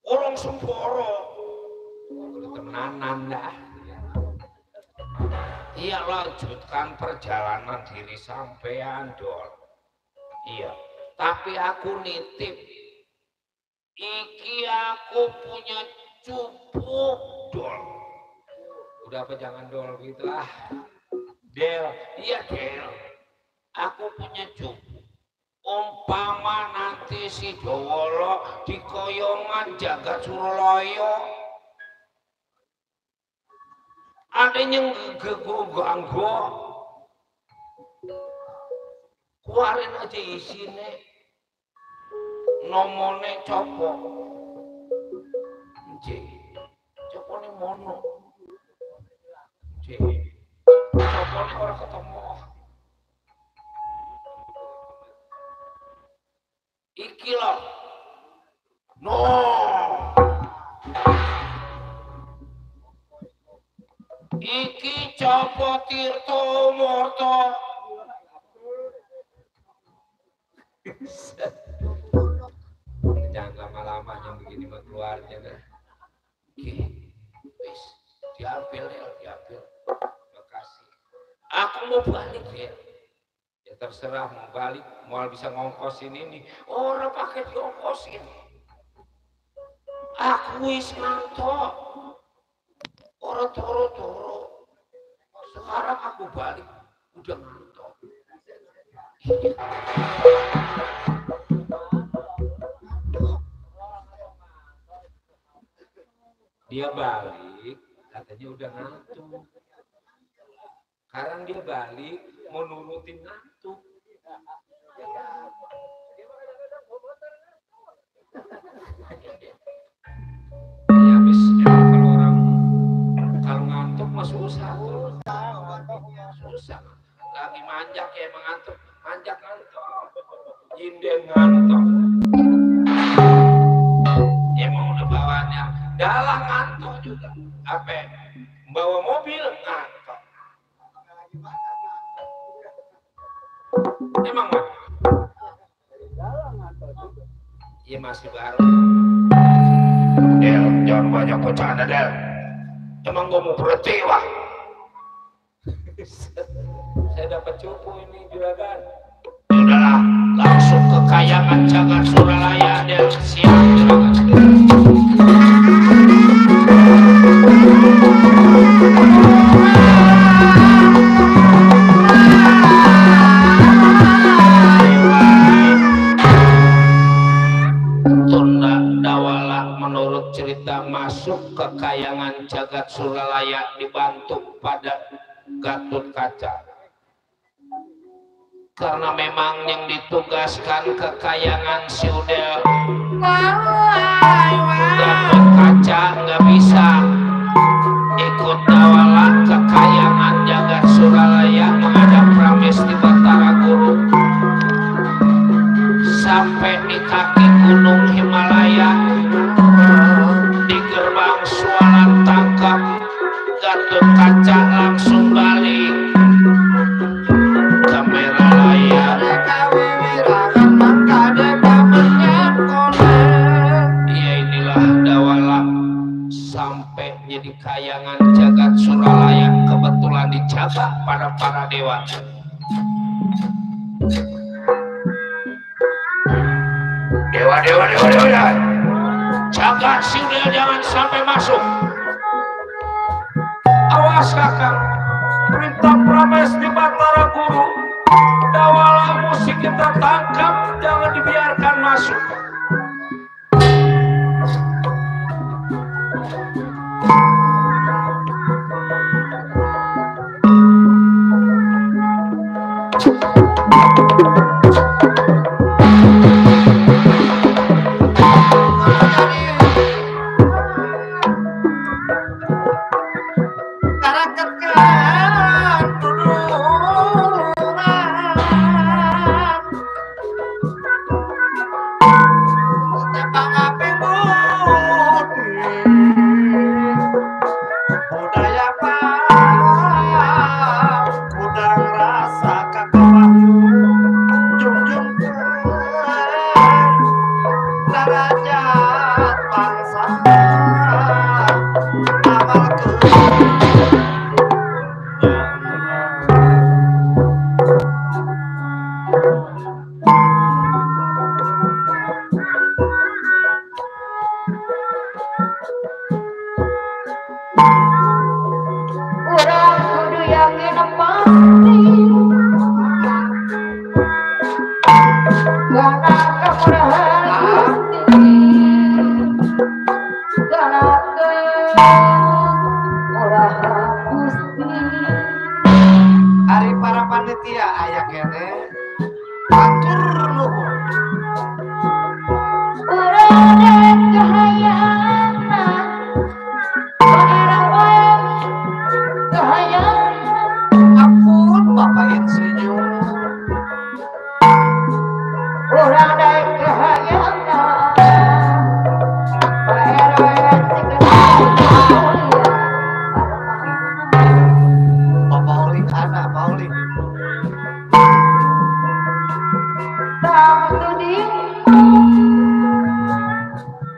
Orang Semporo. Temenanan dah. Iya, lanjutkan perjalanan diri sampean dol. Iya, tapi aku nitip. Iki aku punya cupu dol. Udah apa jangan dol gitu lah. Del, iya Del. Aku punya cupu. Umpama nanti si Dowolo di koyongan jagat Suralaya. Ada yang ganggu, keluarin aja isinya, nomone copo, copo nih mono, copo nih orang ketemu, iki loh, no. Iki Copo Tirto Morto. Jangan lama-lama yang begini mah keluarnya dah. Wis, diambil. Makasih. Aku mau balik ya. Ya terserah mau balik, mau bisa ngongkosin ini. Orang pakai diongkosin. Aku wis ngantok. Orang toro-toro. Sekarang aku balik udah ngantuk. Dia balik katanya udah ngantuk. Sekarang dia balik mau nurutin ngantuk. Ya habis kalau ngantuk mah susah. Lagi manjak ya emang ngantuk. Manjak ngantuk. Jinden ngantuk. Ya emang udah bawaannya. Dalang ngantuk juga. Apa? Bawa mobil ngantuk. Emang mah? Iya masih baru. Del, jangan banyak bercanda Del. Emang gue mau berhenti wah. Saya dapat cupu ini juragan. Udahlah, langsung ke Kayangan Jagat Suralaya Del. Siap juragan. Tunda Dawala menurut cerita masuk ke Kayangan Jagat Suralaya dibantu pada Gatut Kaca. karena memang yang ditugaskan kekayangan si Udel Gatot Kaca nggak bisa ikut dawalah kekayangan jagat Suralaya menghadap Pramesti Batara Guru sampai di kaki gunung Himalaya di gerbang Sualan tangkap Gatot Kaca langsung balik kamera layar. Ya inilah Dawala sampai jadi kayangan jagat Suralaya kebetulan dijaga pada para dewa. Dewa, jaga si Udel jangan sampai masuk. Awas kakang, perintah Pramesti Batara Guru, Dawala musik kita tangkap, jangan dibiarkan masuk.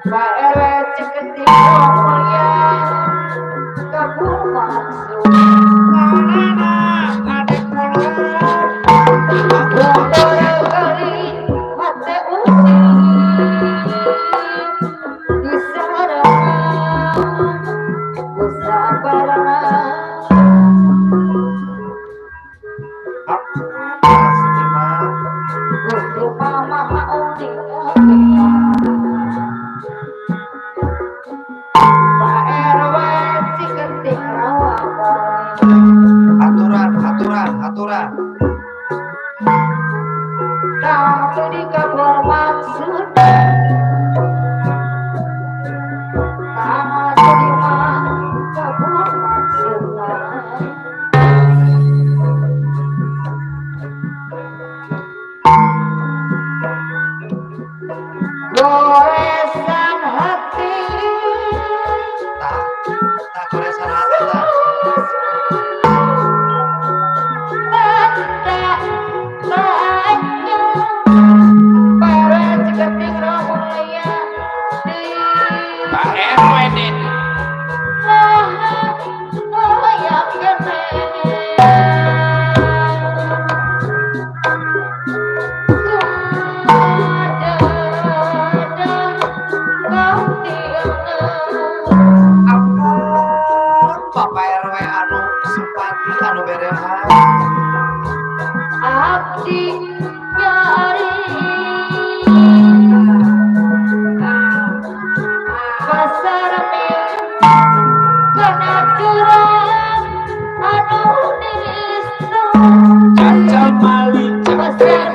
Ada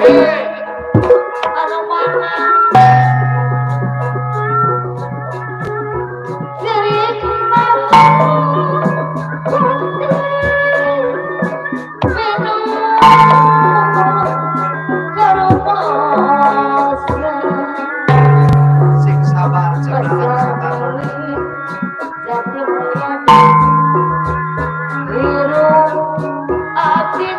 Anu mana diri Sing sabar sabar. jati mulia hirup abdi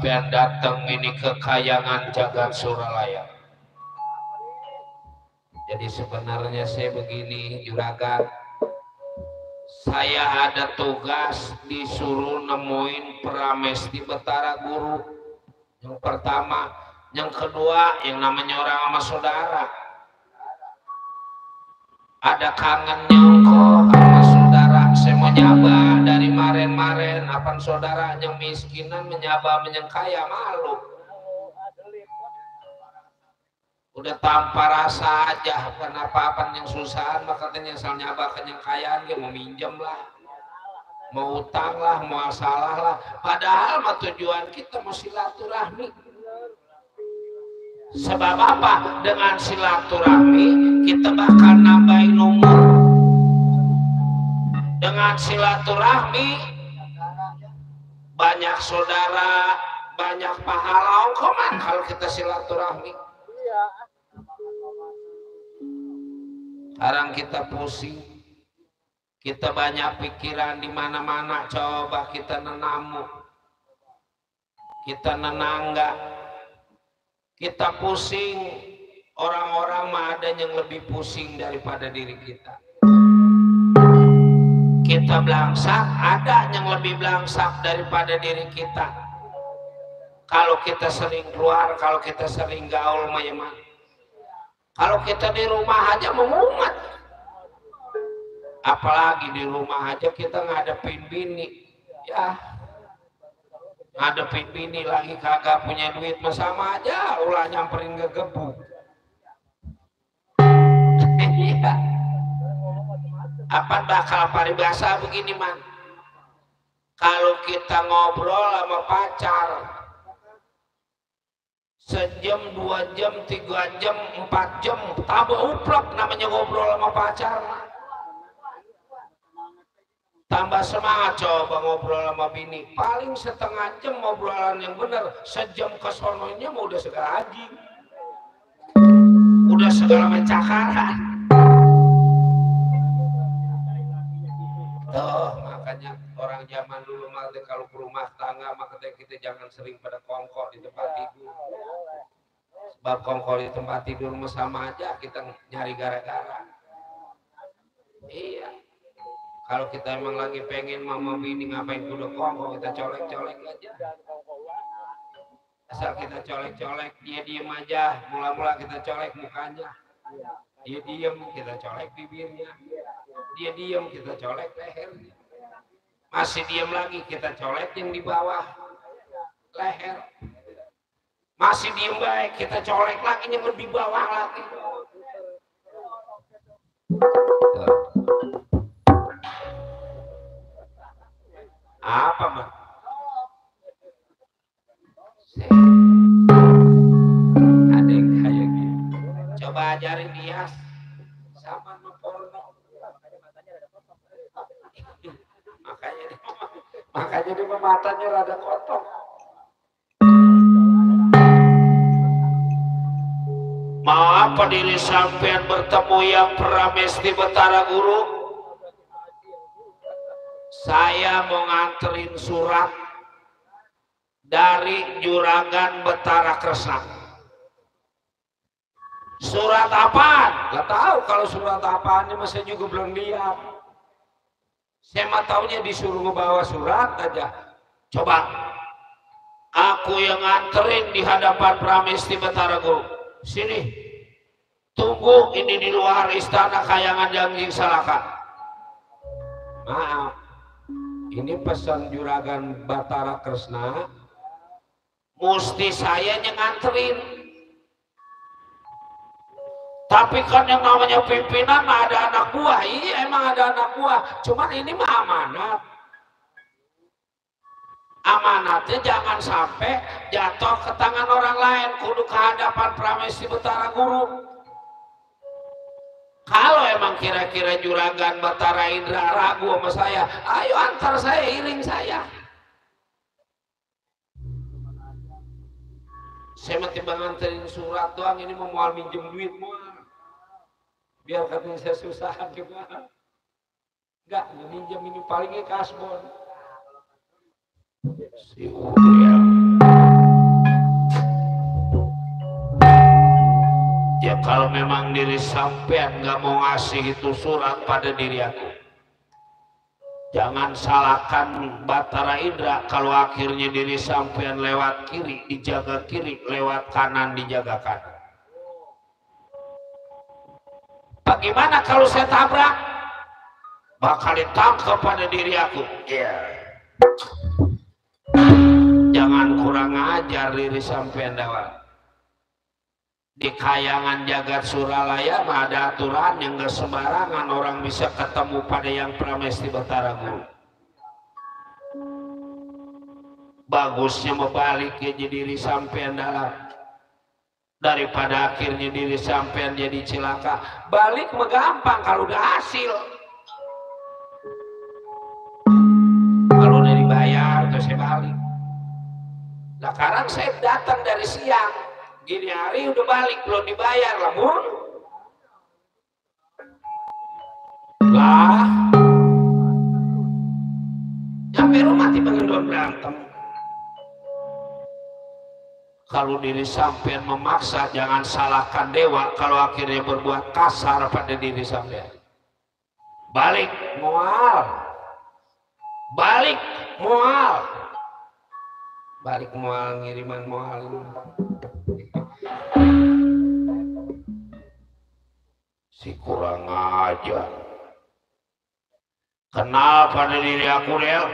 sampean datang ini ke Kayangan Jagat Suralaya. Jadi sebenarnya saya begini, juragan, saya ada tugas disuruh nemuin Pramesti Betara Guru. Yang pertama, yang kedua, yang namanya orang sama saudara. Ada kangennya kok sama saudara. Saya mau nyaba dari maren-maren, apaan saudara yang miskinan menyaba menyengkaya malu. Udah tanpa rasa aja, kenapa apa yang susahan, maka katanya asal nyaba kenyangkayaan, dia mau minjem lah, mau utang lah, mau salah lah. Padahal mah tujuan kita mau silaturahmi. Sebab apa? Dengan silaturahmi kita bakal nambahin umur. Dengan silaturahmi banyak saudara, banyak pahala koman kalau kita silaturahmi. Sekarang kita pusing, kita banyak pikiran di mana-mana. Coba kita nenamu, kita nenangga, kita pusing. Orang-orang mah ada yang lebih pusing daripada diri kita. Kita belangsak, ada yang lebih belangsak daripada diri kita. Kalau kita sering keluar, kalau kita sering gaul, mah kalau kita di rumah aja memumet, apalagi di rumah aja kita ngadepin bini, ya ngadepin bini lagi kagak punya duit, mah sama aja ulah nyamperin gegebuk. Apa bakal paribasa begini man? Kalau kita ngobrol sama pacar sejam, 2 jam, 3 jam, 4 jam, tambah uplok namanya ngobrol sama pacar. Tambah semangat coba ngobrol sama bini. Paling setengah jam ngobrolan yang bener, sejam kesononya mau udah segala haji, udah segala mencakaran. Tuh makanya orang zaman dulu mah kalau ke rumah tangga maka kita jangan sering pada kongkol di tempat tidur. Sebab kongkol di tempat tidur mah sama aja kita nyari gara-gara. Iya. Kalau kita emang lagi pengen mama bini ngapain kudu kongkol, kita colek-colek aja. Asal kita colek-colek, dia diem aja. Mula-mula kita colek mukanya. Dia diem, kita colek bibirnya. Dia diem, kita colek lehernya. Masih diem lagi, kita colek yang di bawah leher. Masih diem baik, kita colek lagi yang lebih bawah lagi. Apa mah? Ada yang kayak gitu. Coba ajarin dia sama porno. Makanya dia matanya rada kotor. Maaf diri sampean bertemu yang Pramesti Betara Guru. Saya mau nganterin surat dari Juragan Betara Kresna. Surat apaan? Gak tahu kalau surat apaan, ini saya juga belum lihat. Saya mah taunya disuruh ngebawa surat aja. Coba aku yang nganterin di hadapan Pramesti Betara Guru. Sini, tunggu ini di luar istana Kayangan Jangjing Salaka. Maaf, ini pesan Juragan Betara Kresna, mesti saya yang nganterin. Tapi kan yang namanya pimpinan ada anak buah. Iya emang ada anak buah, cuman ini mah amanat. Amanatnya jangan sampai jatuh ke tangan orang lain, kudu ke hadapan Pramesti Betara Guru. Kalau emang kira-kira Juragan Betara Indra ragu sama saya, ayo antar saya, iring saya. Saya mah timbang nganterin surat doang, ini mau minjem duit mual. Biar katanya saya susah juga. Enggak, minjem ini palingnya kasbon. Si Uriel kalau memang diri sampean nggak mau ngasih itu surat pada diri aku, jangan salahkan Batara Indra kalau akhirnya diri sampean lewat kiri dijaga kiri, lewat kanan dijaga kanan. Bagaimana kalau saya tabrak? Bakal ditangkap pada diri aku. Jangan kurang ajar diri sampean dawan. Di kayangan jagat Suralaya mah ada aturan yang gak sembarangan orang bisa ketemu pada yang Pramesti Batara Guru. Bagusnya membalik jadi diri sampean dalam daripada akhirnya diri sampean jadi cilaka. Balik mah gampang kalau udah hasil. Kalau udah dibayar terus saya balik. Nah sekarang saya datang dari siang, gini hari udah balik belum dibayar lah mun. Lah sampai rumah tiba-tiba berantem. Kalau diri sampean memaksa, jangan salahkan dewa kalau akhirnya berbuat kasar pada diri sampean. Balik mual, balik mual, balik mual, ngiriman mual. Si kurang ajar. Kenal pada diri aku, Del.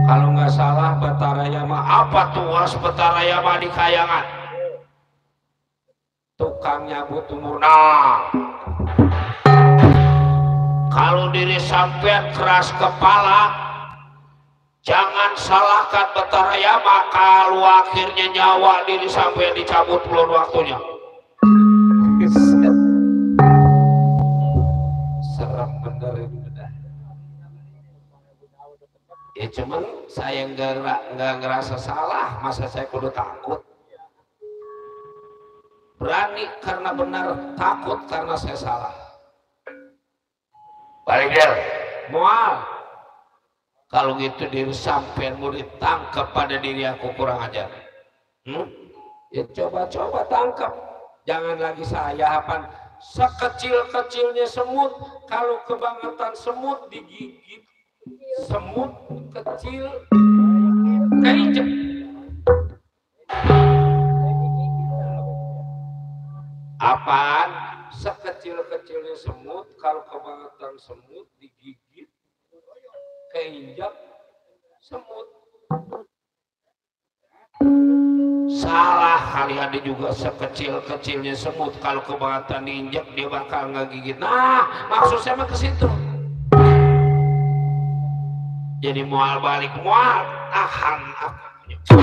Kalau nggak salah Batara Yama, apa tuas Batara Yama di kayangan? Tukang nyabut umur. Nah, kalau diri sampean keras kepala, jangan salahkan Batara Yama kalau akhirnya nyawa diri sampean dicabut belum waktunya. Serem bener ini. Ya cuman saya nggak ngerasa salah, masa saya kudu takut? Berani karena benar, takut karena saya salah. Balik Del, mual. Kalau gitu diri sampean mau ditangkap pada diri aku kurang ajar. Ya coba-coba tangkap. Jangan lagi saya hapan sekecil-kecilnya semut, kalau kebangetan semut digigit. Semut kecil keinjek. Apaan? Sekecil-kecilnya semut, kalau kebangetan semut digigit, keinjak semut. Salah kali ada juga sekecil-kecilnya semut, kalau kebangetan diinjak dia bakal ngegigit. Nah, maksud saya mah ke situ. Jadi mual balik mual, tahan aku.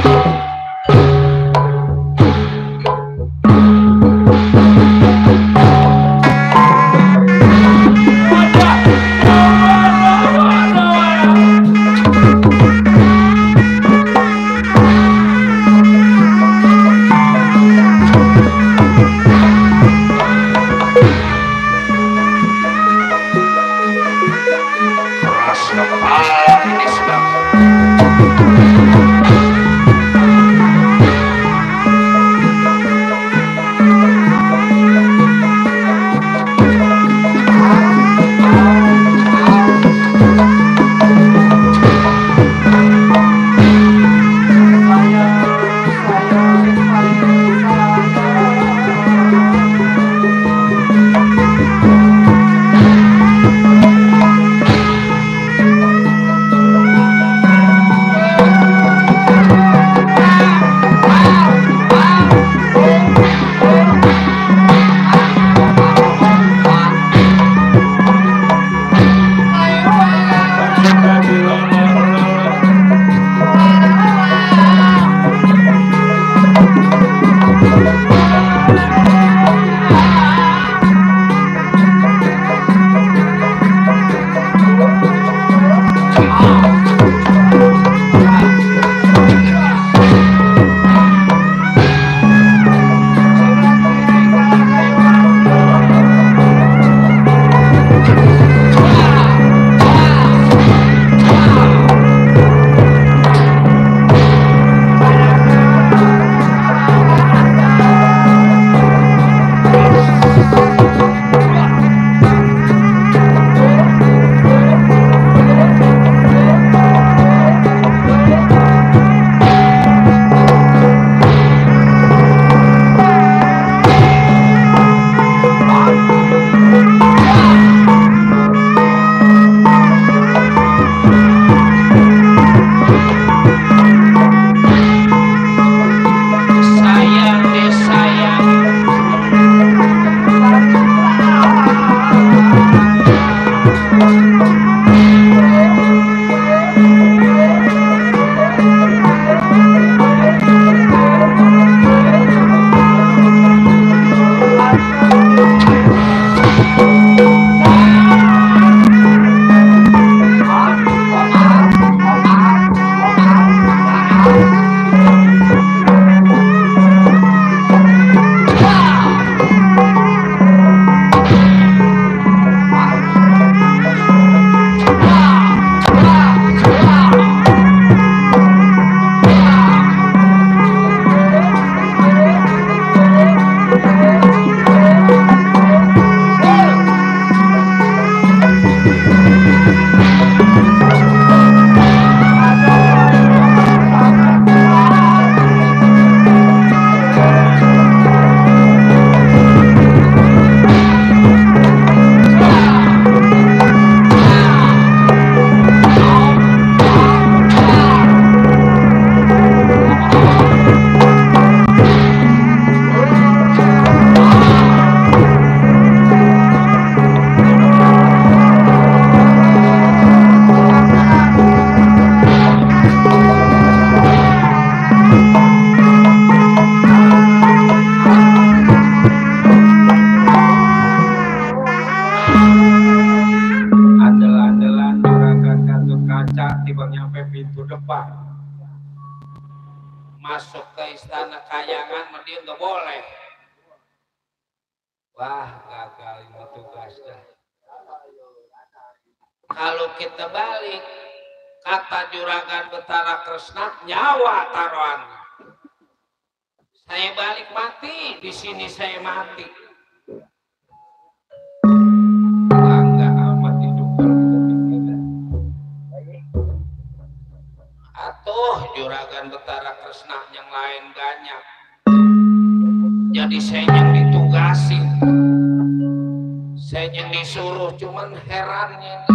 masuk ke istana kayangan dia nggak boleh. Wah, gagal ini tugas dah. Kalau kita balik, kata Juragan Betara Kresna, nyawa taruhan. Saya balik mati, di sini saya mati. Bangga amat hidup kalau kita pikiran. Atuh Juragan Betara Kresna yang lain banyak. Jadi saya yang ditugasi, saya yang disuruh, cuman herannya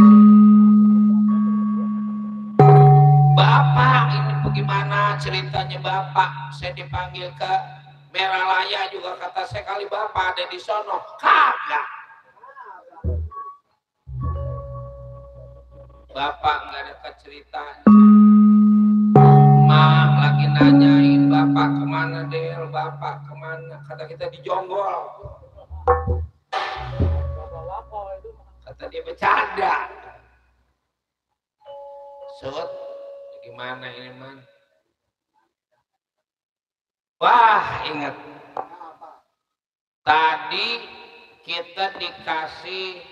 Bapak ini bagaimana ceritanya Bapak? Saya dipanggil ke Meralaya juga kata saya kali Bapak ada di sono. Kagak. Bapak nggak ada ceritanya. Mak lagi nanyain Bapak kemana Del, Bapak kemana? Kata kita di Jonggol. Kata dia bercanda. Sud, gimana ini man? Wah ingat, tadi kita dikasih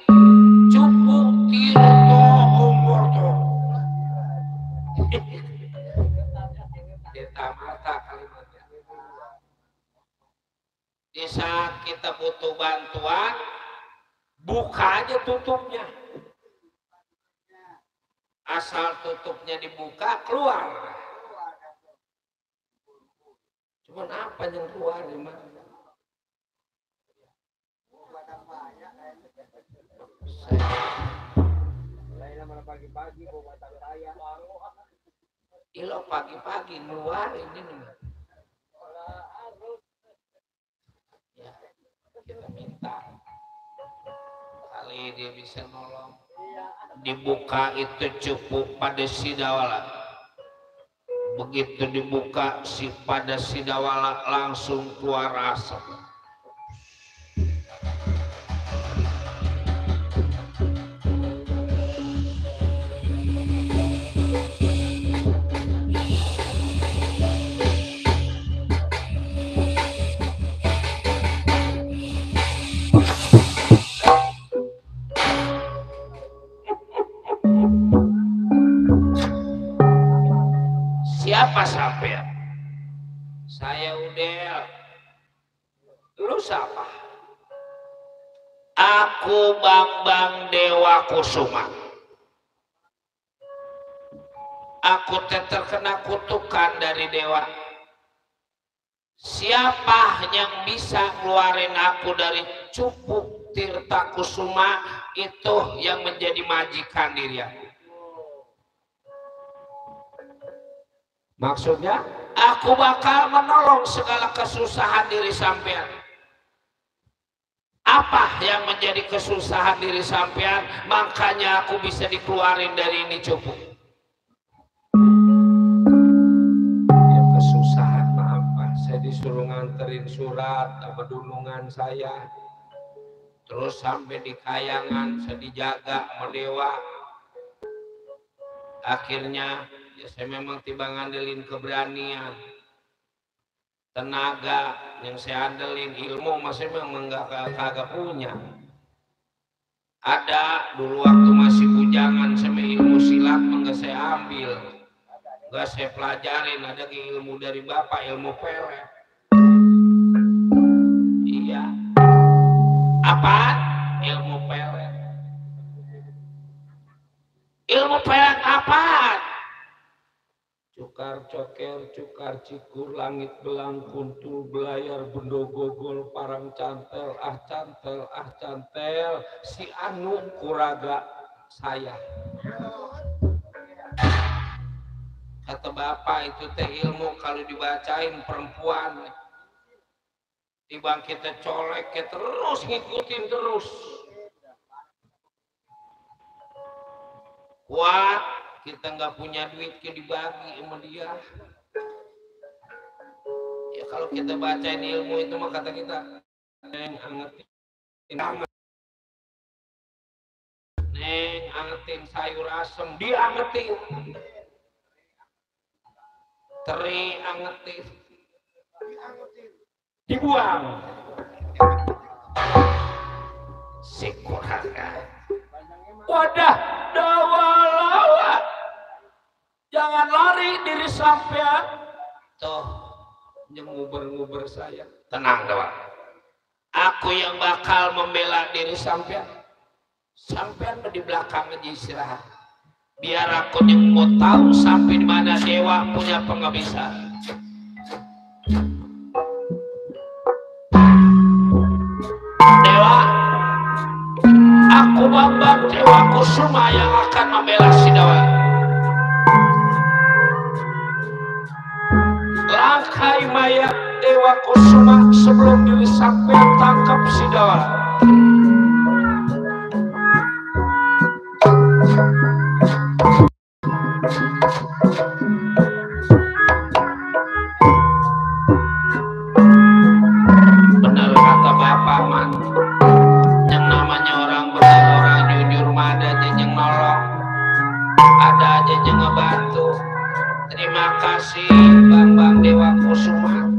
cupu tirto umur tuh. Mata kalimatnya. Di saat kita butuh bantuan, buka aja tutupnya. Asal tutupnya dibuka, keluar. Cuman apa yang keluar gimana? Pagi-pagi bawa batang saya. Ilo pagi-pagi ngeluarin ini. Ya, kita minta kali dia bisa nolong. Dibuka itu cukup pada Sidawala. Begitu dibuka pada Sidawala langsung keluar asap. Siapa sampean? Saya Udel. Lu siapa? Aku Bambang Dewa Kusuma. Aku terkena kutukan dari dewa. Siapa yang bisa ngeluarin aku dari cupu Tirta Kusuma itu yang menjadi majikan diri aku. Maksudnya, aku bakal menolong segala kesusahan diri sampean. Apa yang menjadi kesusahan diri sampean, makanya aku bisa dikeluarin dari ini cupu. Ya kesusahan apa? Saya disuruh nganterin surat apa dunungan saya. Terus sampai di kayangan, saya dijaga sama dewa. Akhirnya ya saya memang tiba ngandelin keberanian, tenaga yang saya andelin, ilmu masih memang kagak punya. Ada dulu waktu masih bujangan sama ilmu silat enggak saya ambil, enggak saya pelajarin. Ada ilmu dari bapak, ilmu pelet. Iya. Apa? Ilmu pelet. Ilmu pelet apaan? Cukar coker, cukar cikur, langit belang, kuntul belayar, bendo gogol, parang cantel, si anu kuraga saya. Kata bapak itu teh ilmu kalau dibacain perempuan. Tibang kita colek ya terus ngikutin terus. Kuat. Kita nggak punya duit ke dibagi sama dia. Ya kalau kita bacain ilmu itu mah kata kita neng angetin sayur asem, dia angetin teri angetin dibuang. Si kurang wadah dawalawa, jangan lari diri sampean. Tuh nguber-nguber saya. Tenang dawa, aku yang bakal membela diri sampean. Sampean di belakang aja istirahat, biar aku yang mau tahu sampai di mana dewa punya pengebisan. Dewa, aku Bambang Dewa Kusuma yang akan membela Sidawa. Langkai mayat Dewa Kusuma sebelum diri sampai tangkap Sidawa. Benar kata Bapak Man, yang namanya orang benar, orang jujur mah ada aja yang nolong, ada aja yang ngebantu. Terima kasih Bambang Dewa Kusuma.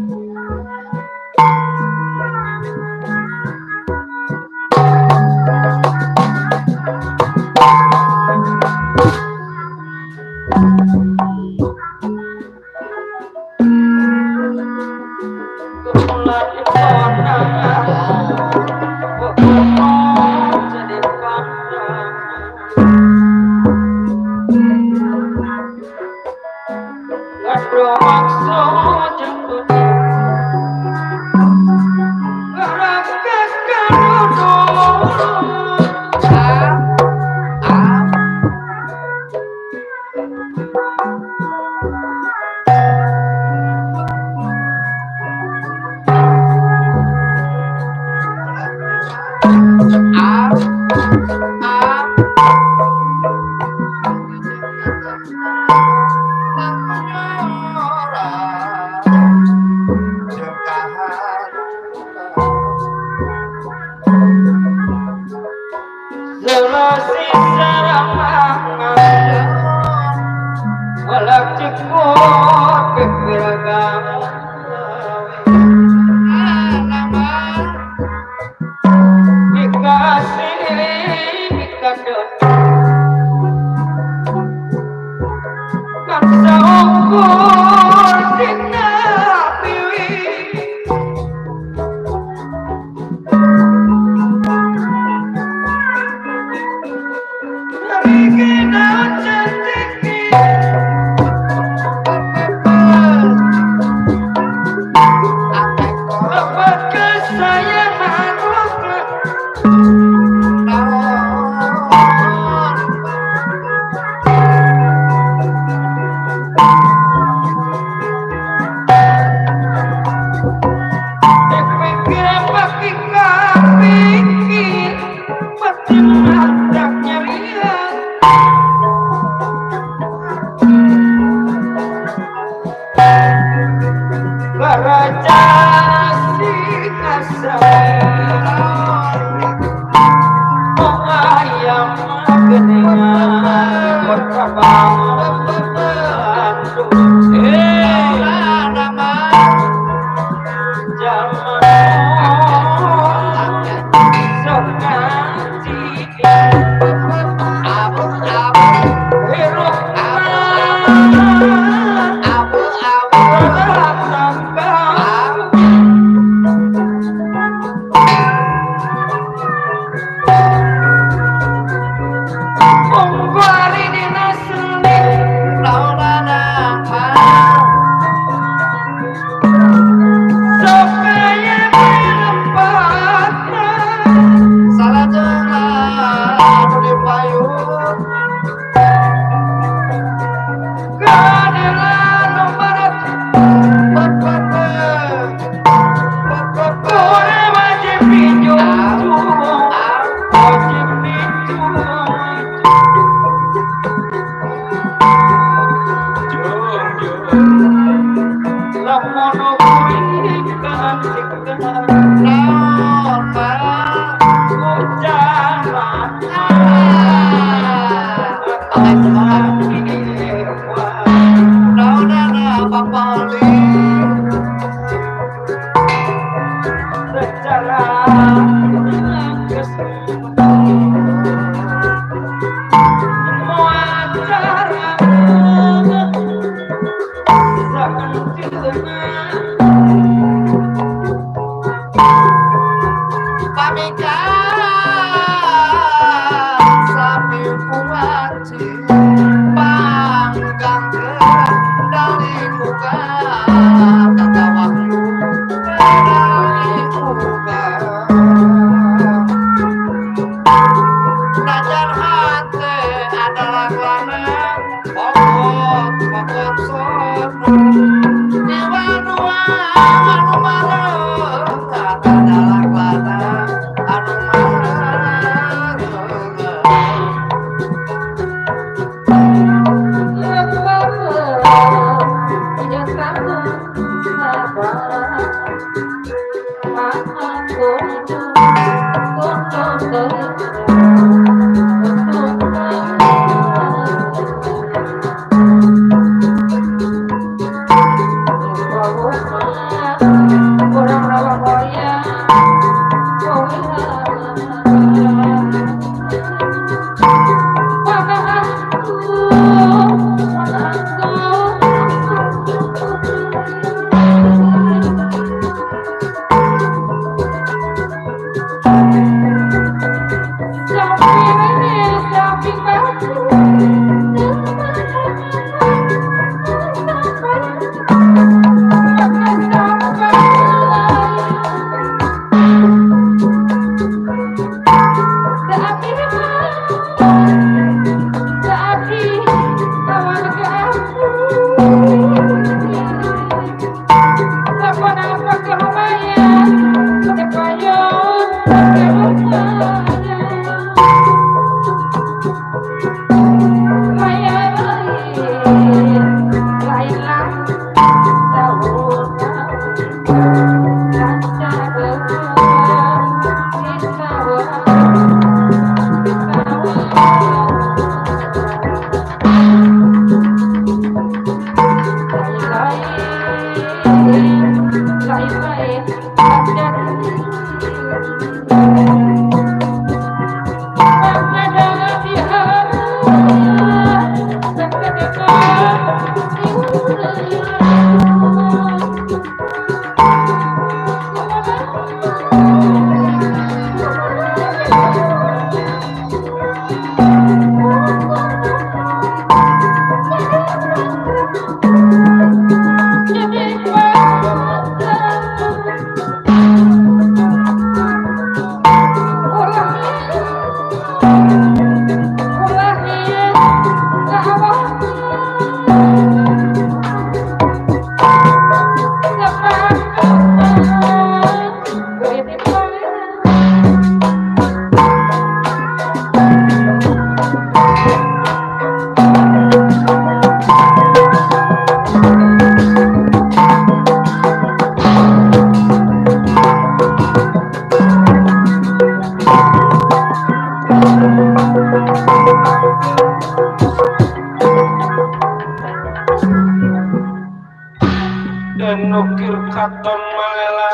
katon malela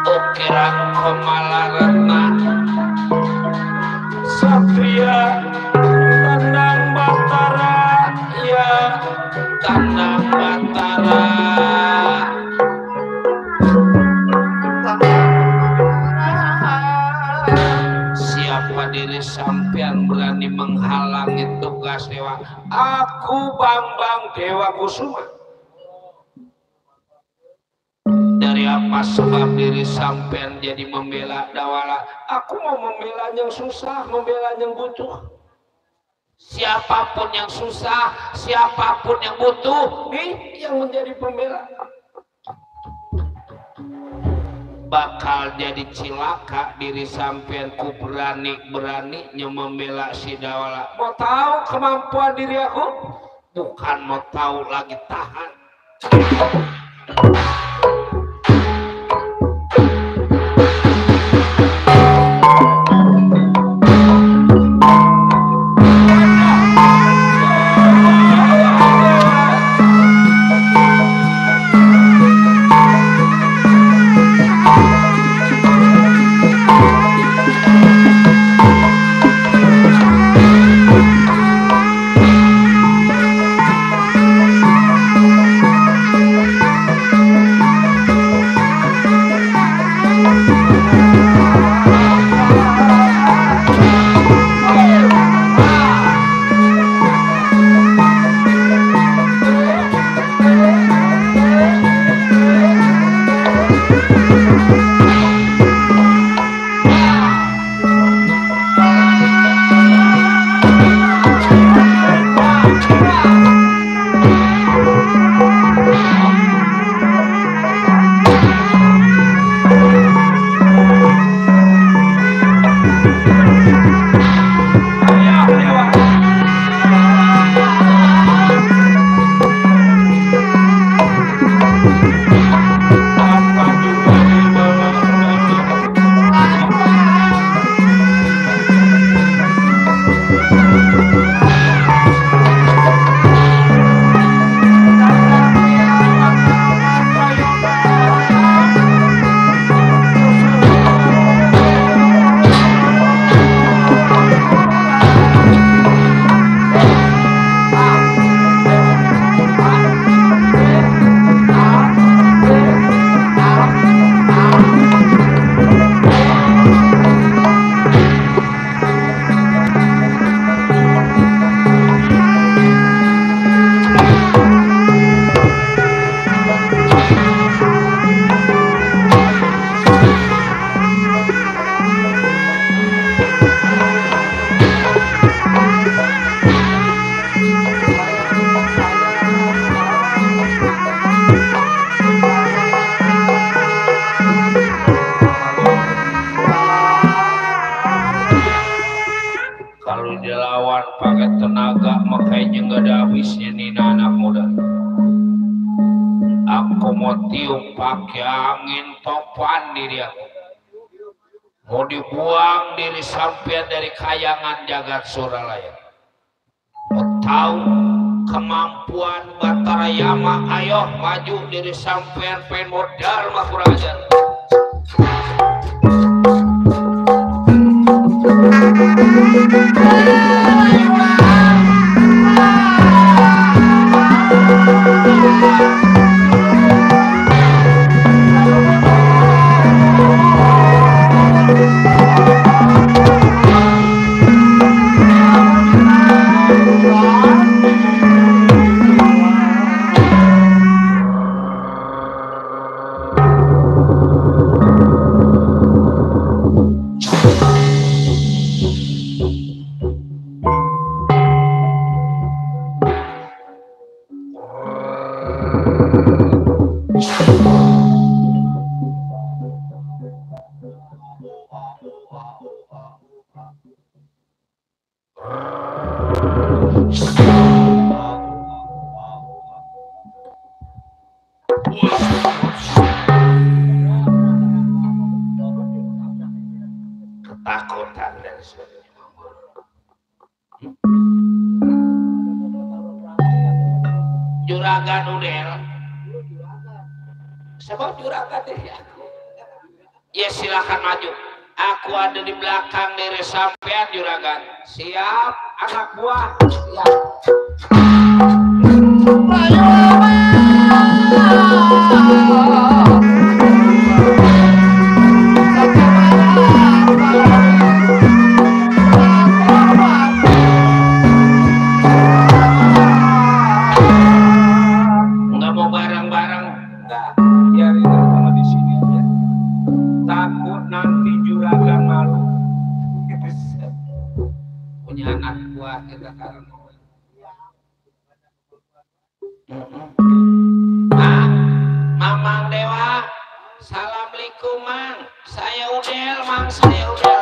ukirang kemalarana satria tandang batara ya tandang batara siapa diri sampean berani menghalangi tugas dewa. Aku Bambang Dewa Kusuma. Dari apa sebab diri sampean jadi membela Dawala? Aku mau membela yang susah, membela yang butuh. Siapapun yang susah, siapapun yang butuh, nih yang menjadi pembela. Bakal jadi cilaka diri sampean ku beraninya membela si Dawala. Mau tahu kemampuan diri aku? Bukan mau tahu lagi, tahan. mau tiup pakai angin topan diri aku. Mau dibuang diri sampean dari kayangan jagat Suralaya. Mau tahu kemampuan Batara Yama, ayo maju diri sampean pengen modal mah kurang ajar. Ketakutan dan sebagainya. Juragan Udel. Siapa juragan deh aku? Ya silakan maju. Aku ada di belakang dari sampean juragan. Siap, anak buah. Siap. Nggak mau bareng-bareng? Nggak. Biarin sama di sini aja. Takut nanti juragan malu. Punya anak buah kita kan. Mamang Dewa, assalamualaikum Mang. Saya Udel, Mang. Saya Udel.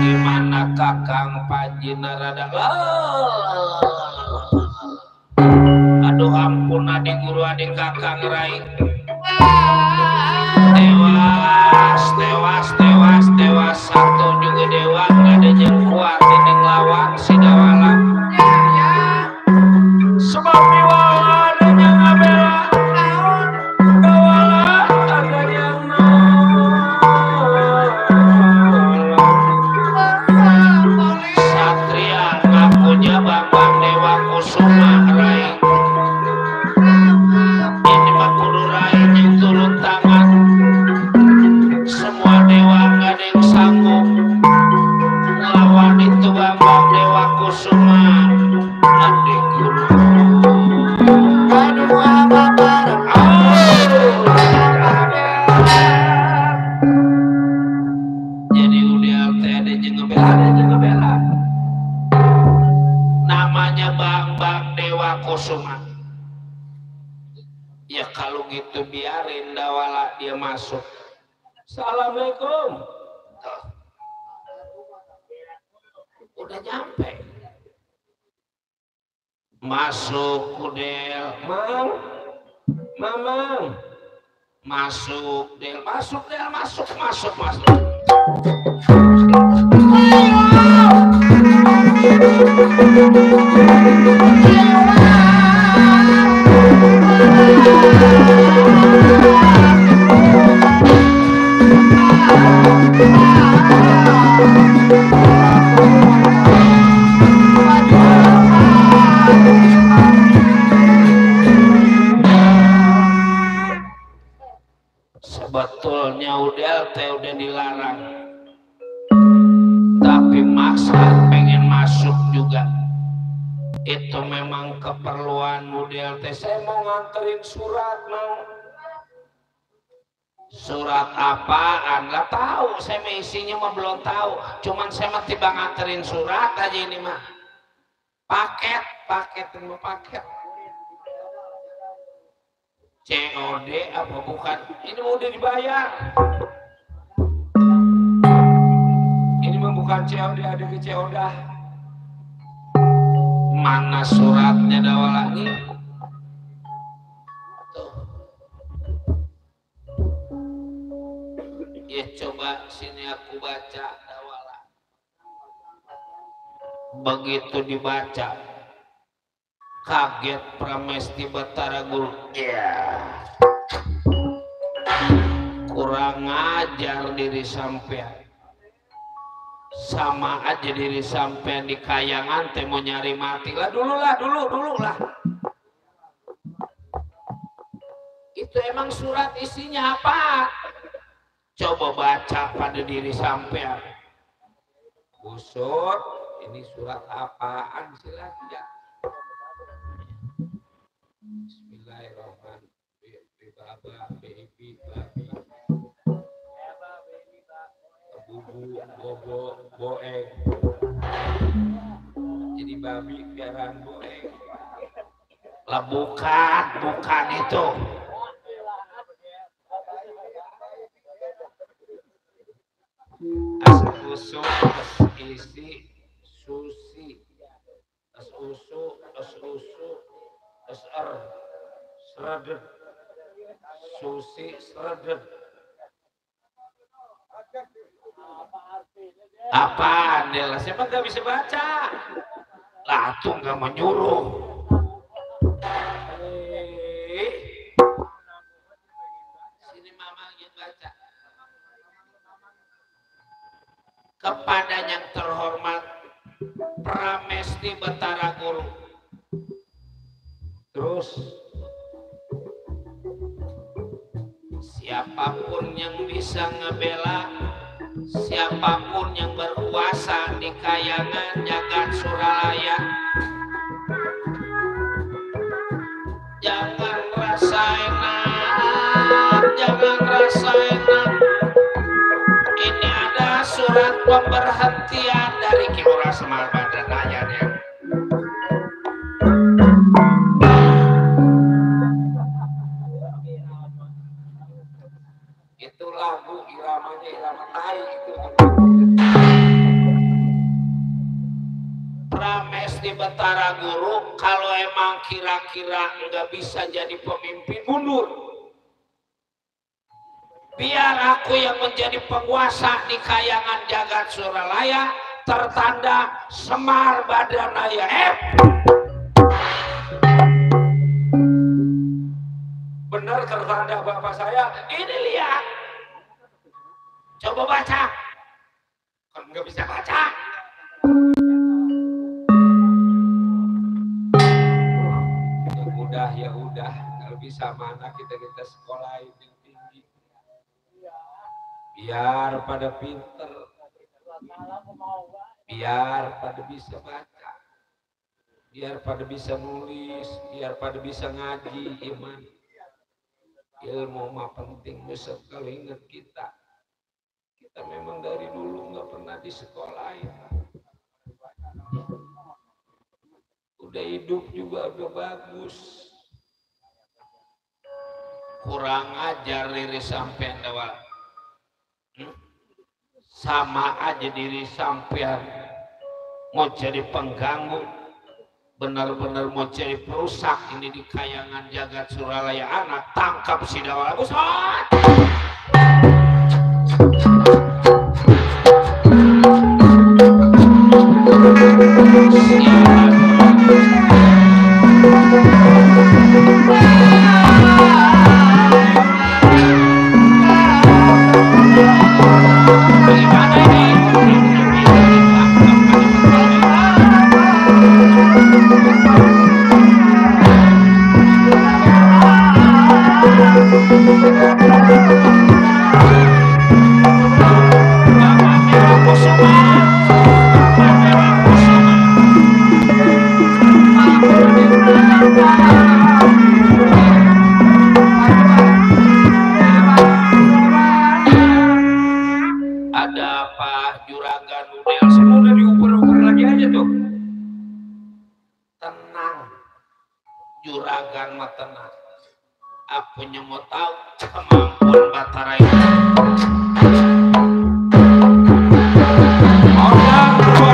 Gimana Kakang Panji Narada? Aduh ampun adik guru adik Kakang Rai. Tewas satu juga dewa nggak ada yang kuat ini ngelawan si Dawala. Sebab Dawala ada yang ngabela, Dawala ada yang Satria ngakunya Bambang Dewa Kusuma Rai. Ini mah kudu Rai yang turun tangan. Semua dewa nggak ada yang sanggup ngelawan itu Bambang Dewa Kusuma. Adik guru. Aduh apa bareng. Jadi udah ada yang ngebela. Namanya Bambang Dewa Kusuma. Ya kalau gitu biarin Dawala dia masuk. Assalamualaikum. Tuh. Udah nyampe. Masuk Udel. Mamang. Masuk Del. Masuk. Sebetulnya udah dilarang, tapi maksa pengen masuk juga. Itu memang keperluan model teh. Saya mau nganterin surat, mau Surat apaan? Lah tahu, saya mah isinya mah belum tahu. Cuman saya mah tiba nganterin surat aja ini mah. Paket mau paket. COD apa bukan? Ini mau udah dibayar. Ini mah bukan COD, ada ke COD. Mana suratnya dawa lagi? Ya coba sini aku baca dawala. Begitu dibaca kaget Pramesti Batara Guru. Ya kurang ajar diri sampean. Sama aja diri sampean di kayangan teh mau nyari mati lah dulu lah. Itu emang surat isinya apa? Coba baca pada diri sampean. Busur, ini surat apaan silahkan ya. Bismillahirrahmanirrahim. Bubu, bobo, boeng. Jadi babi piaraan boeng. Lah bukan itu. As-usu, as-isi, susi, as-usu, as-ar, seradet, susi, seradet. Apaan dia lah? Siapa nggak bisa baca? Lah tuh nggak menyuruh. Sini mama yang baca. Kepada yang terhormat Pramesti Batara Guru. Terus siapapun yang bisa ngebela, siapapun yang berkuasa di kayangan jagat Suralaya, jangan rasa enak. Ini ada surat pemberhentian dari Ki Lurah Semar Badanaya ya. Itu lagu iramanya irama tai itu. Pramesti Batara Guru kalau emang kira-kira nggak bisa jadi pemimpin mundur. Biar aku yang menjadi penguasa di kayangan jagat Suralaya, tertanda Semar Badanaya. Benar tertanda bapak saya. Ini lihat. Coba baca. Kan nggak bisa baca. Ya udah. Kalau bisa mana kita sekolahin yang tinggi. Biar pada pinter, biar pada bisa baca, biar pada bisa nulis, biar pada bisa ngaji. Iman ilmu mah penting. Besok kalau ingat kita memang dari dulu nggak pernah disekolahin. Udah hidup juga udah bagus. Kurang ajar diri sampean dawal. Sama aja diri sampean mau jadi pengganggu, benar-benar mau jadi perusak ini di kayangan jagat Suralaya. Anak tangkap si dawal busot. Thank you. juragan mah tenang. Aku mau tahu kemampuan Batara itu. Orang tua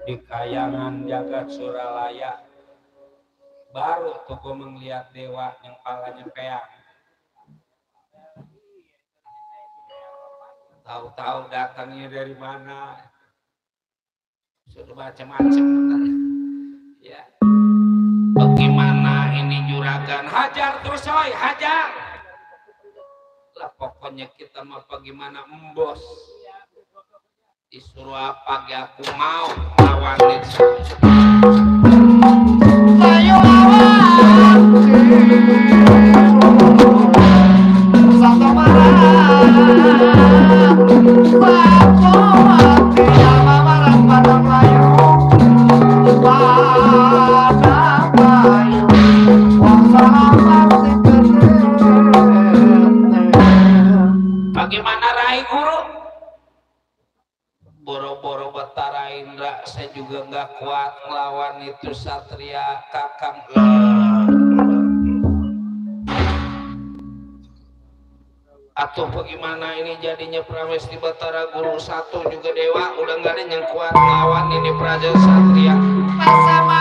di kayangan jagat Suralaya baru tuh gue melihat dewa yang palanya peak. Tahu-tahu datangnya dari mana? Sudah macam-macam. Ya. Bagaimana ini juragan? Hajar terus coy, hajar. Lah pokoknya kita mah bagaimana embos. Disuruh apa gak aku mau lawanin. Ayo lawan satu marah satu hati yang marah pada Melayu pada Melayu bagaimana Rai Guru? Boro-boro Batara Indra saya juga nggak kuat melawan itu satria Kakang. Atau bagaimana ini jadinya Pramesti Batara Guru satu juga dewa udah nggak ada yang kuat melawan ini Praja Satria. sama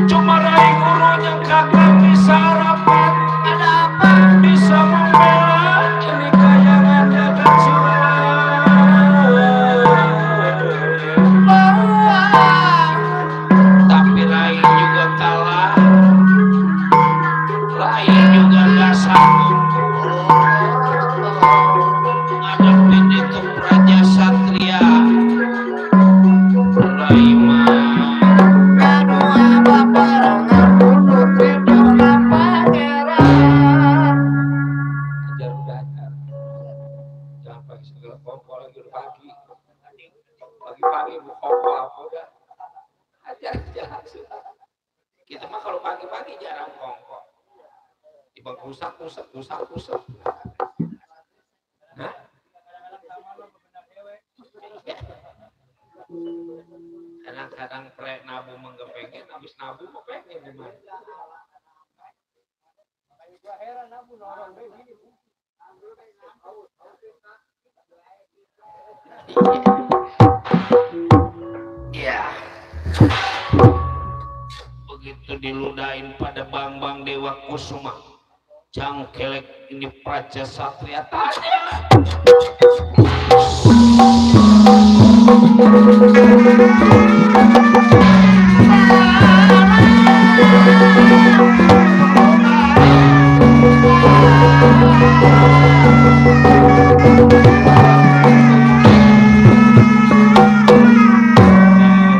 Cuma Rai Guru yang Kakang bisa rapat. ada apa Bisa membela ini kayangan jagat Suralaya. Tapi Rai juga kalah. Rai juga gak sanggup ngadepin itu Praja Satria. Rai mah ajar udah ajar. Jangan pakai segala kompor lagi udah pagi. Pagi-pagi mau kompor apa udah. Ajar jalan sudah. Kita mah kalau pagi-pagi jarang kompor. Tiba rusak. Hah? Kadang-kadang pre nabu menggepengen, habis nabu mau pengen gimana? Ya, begitu diludahin pada Bambang Dewa Kusuma, Cangkelek ini Praja Satria tanya.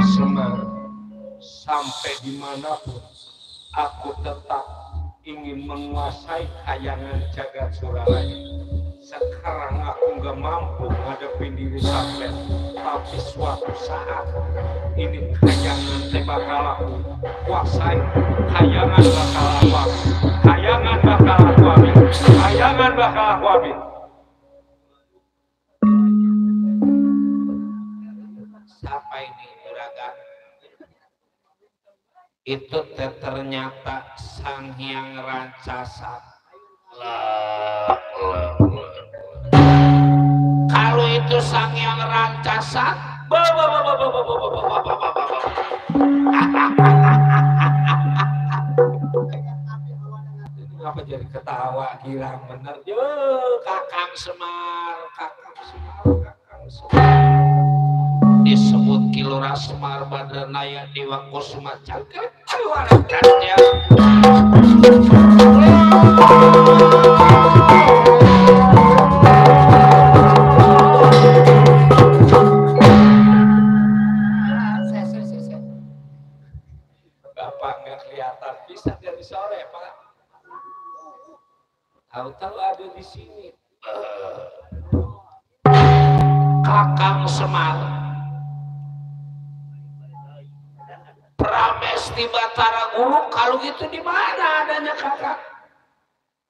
Semar, sampai dimanapun aku tetap ingin menguasai kayangan jagat Suralaya. Sekarang aku nggak mampu ngadepin diri sampai, tapi suatu saat ini kayangan bakal aku kuasai, kayangan bakal aku ambil, kayangan bakal aku ambil, kayangan bakal aku ambil. Siapa ini juragan? Itu ternyata Sang Hyang Rancasa. Kalau itu Sang Hyang Rancasa, Ngapa jadi ketawa girang bener? yo Kakang Semar, Kakang Semar, Kakang Semar. Disebut Kilora Semar Badanaya Dewa Kusuma Cangkelek Waraganya. Bapak nggak kelihatan bisa dari sore Pak. Tahu-tahu ada di sini. Kakang Semar, Pramesti Batara Guru, kalau gitu di mana adanya kakak?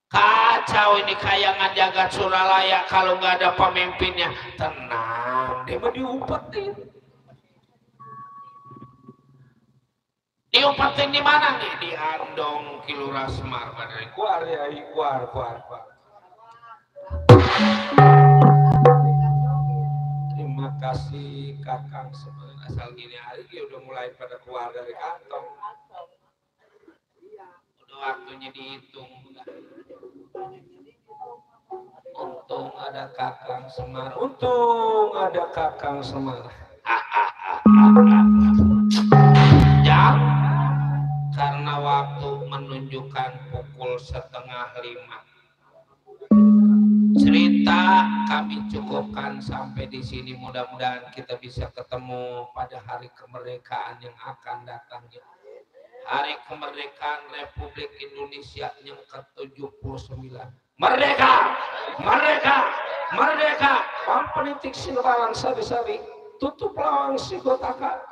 Kacau ini kayangan jagat Suralaya kalau nggak ada pemimpinnya. Tenang, dia mau diumpetin. Diumpetin di mana nih? Di Andong Kilora Semar Badai. Kuar ya, kuar. Terima kasih Kakang Semar. Asal gini hari dia udah mulai pada keluar dari kantong. Udah waktunya dihitung. Untung ada Kakang Semar. Untung ada Kakang Semar. Jam karena waktu menunjukkan pukul 4:30. Cerita kami cukupkan sampai di sini. Mudah-mudahan kita bisa ketemu pada hari kemerdekaan yang akan datang. Hari kemerdekaan Republik Indonesia yang ke-79. Merdeka! Merdeka! Merdeka! Pampenitik sinawalang sari-sari, tutup lawang si gotaka.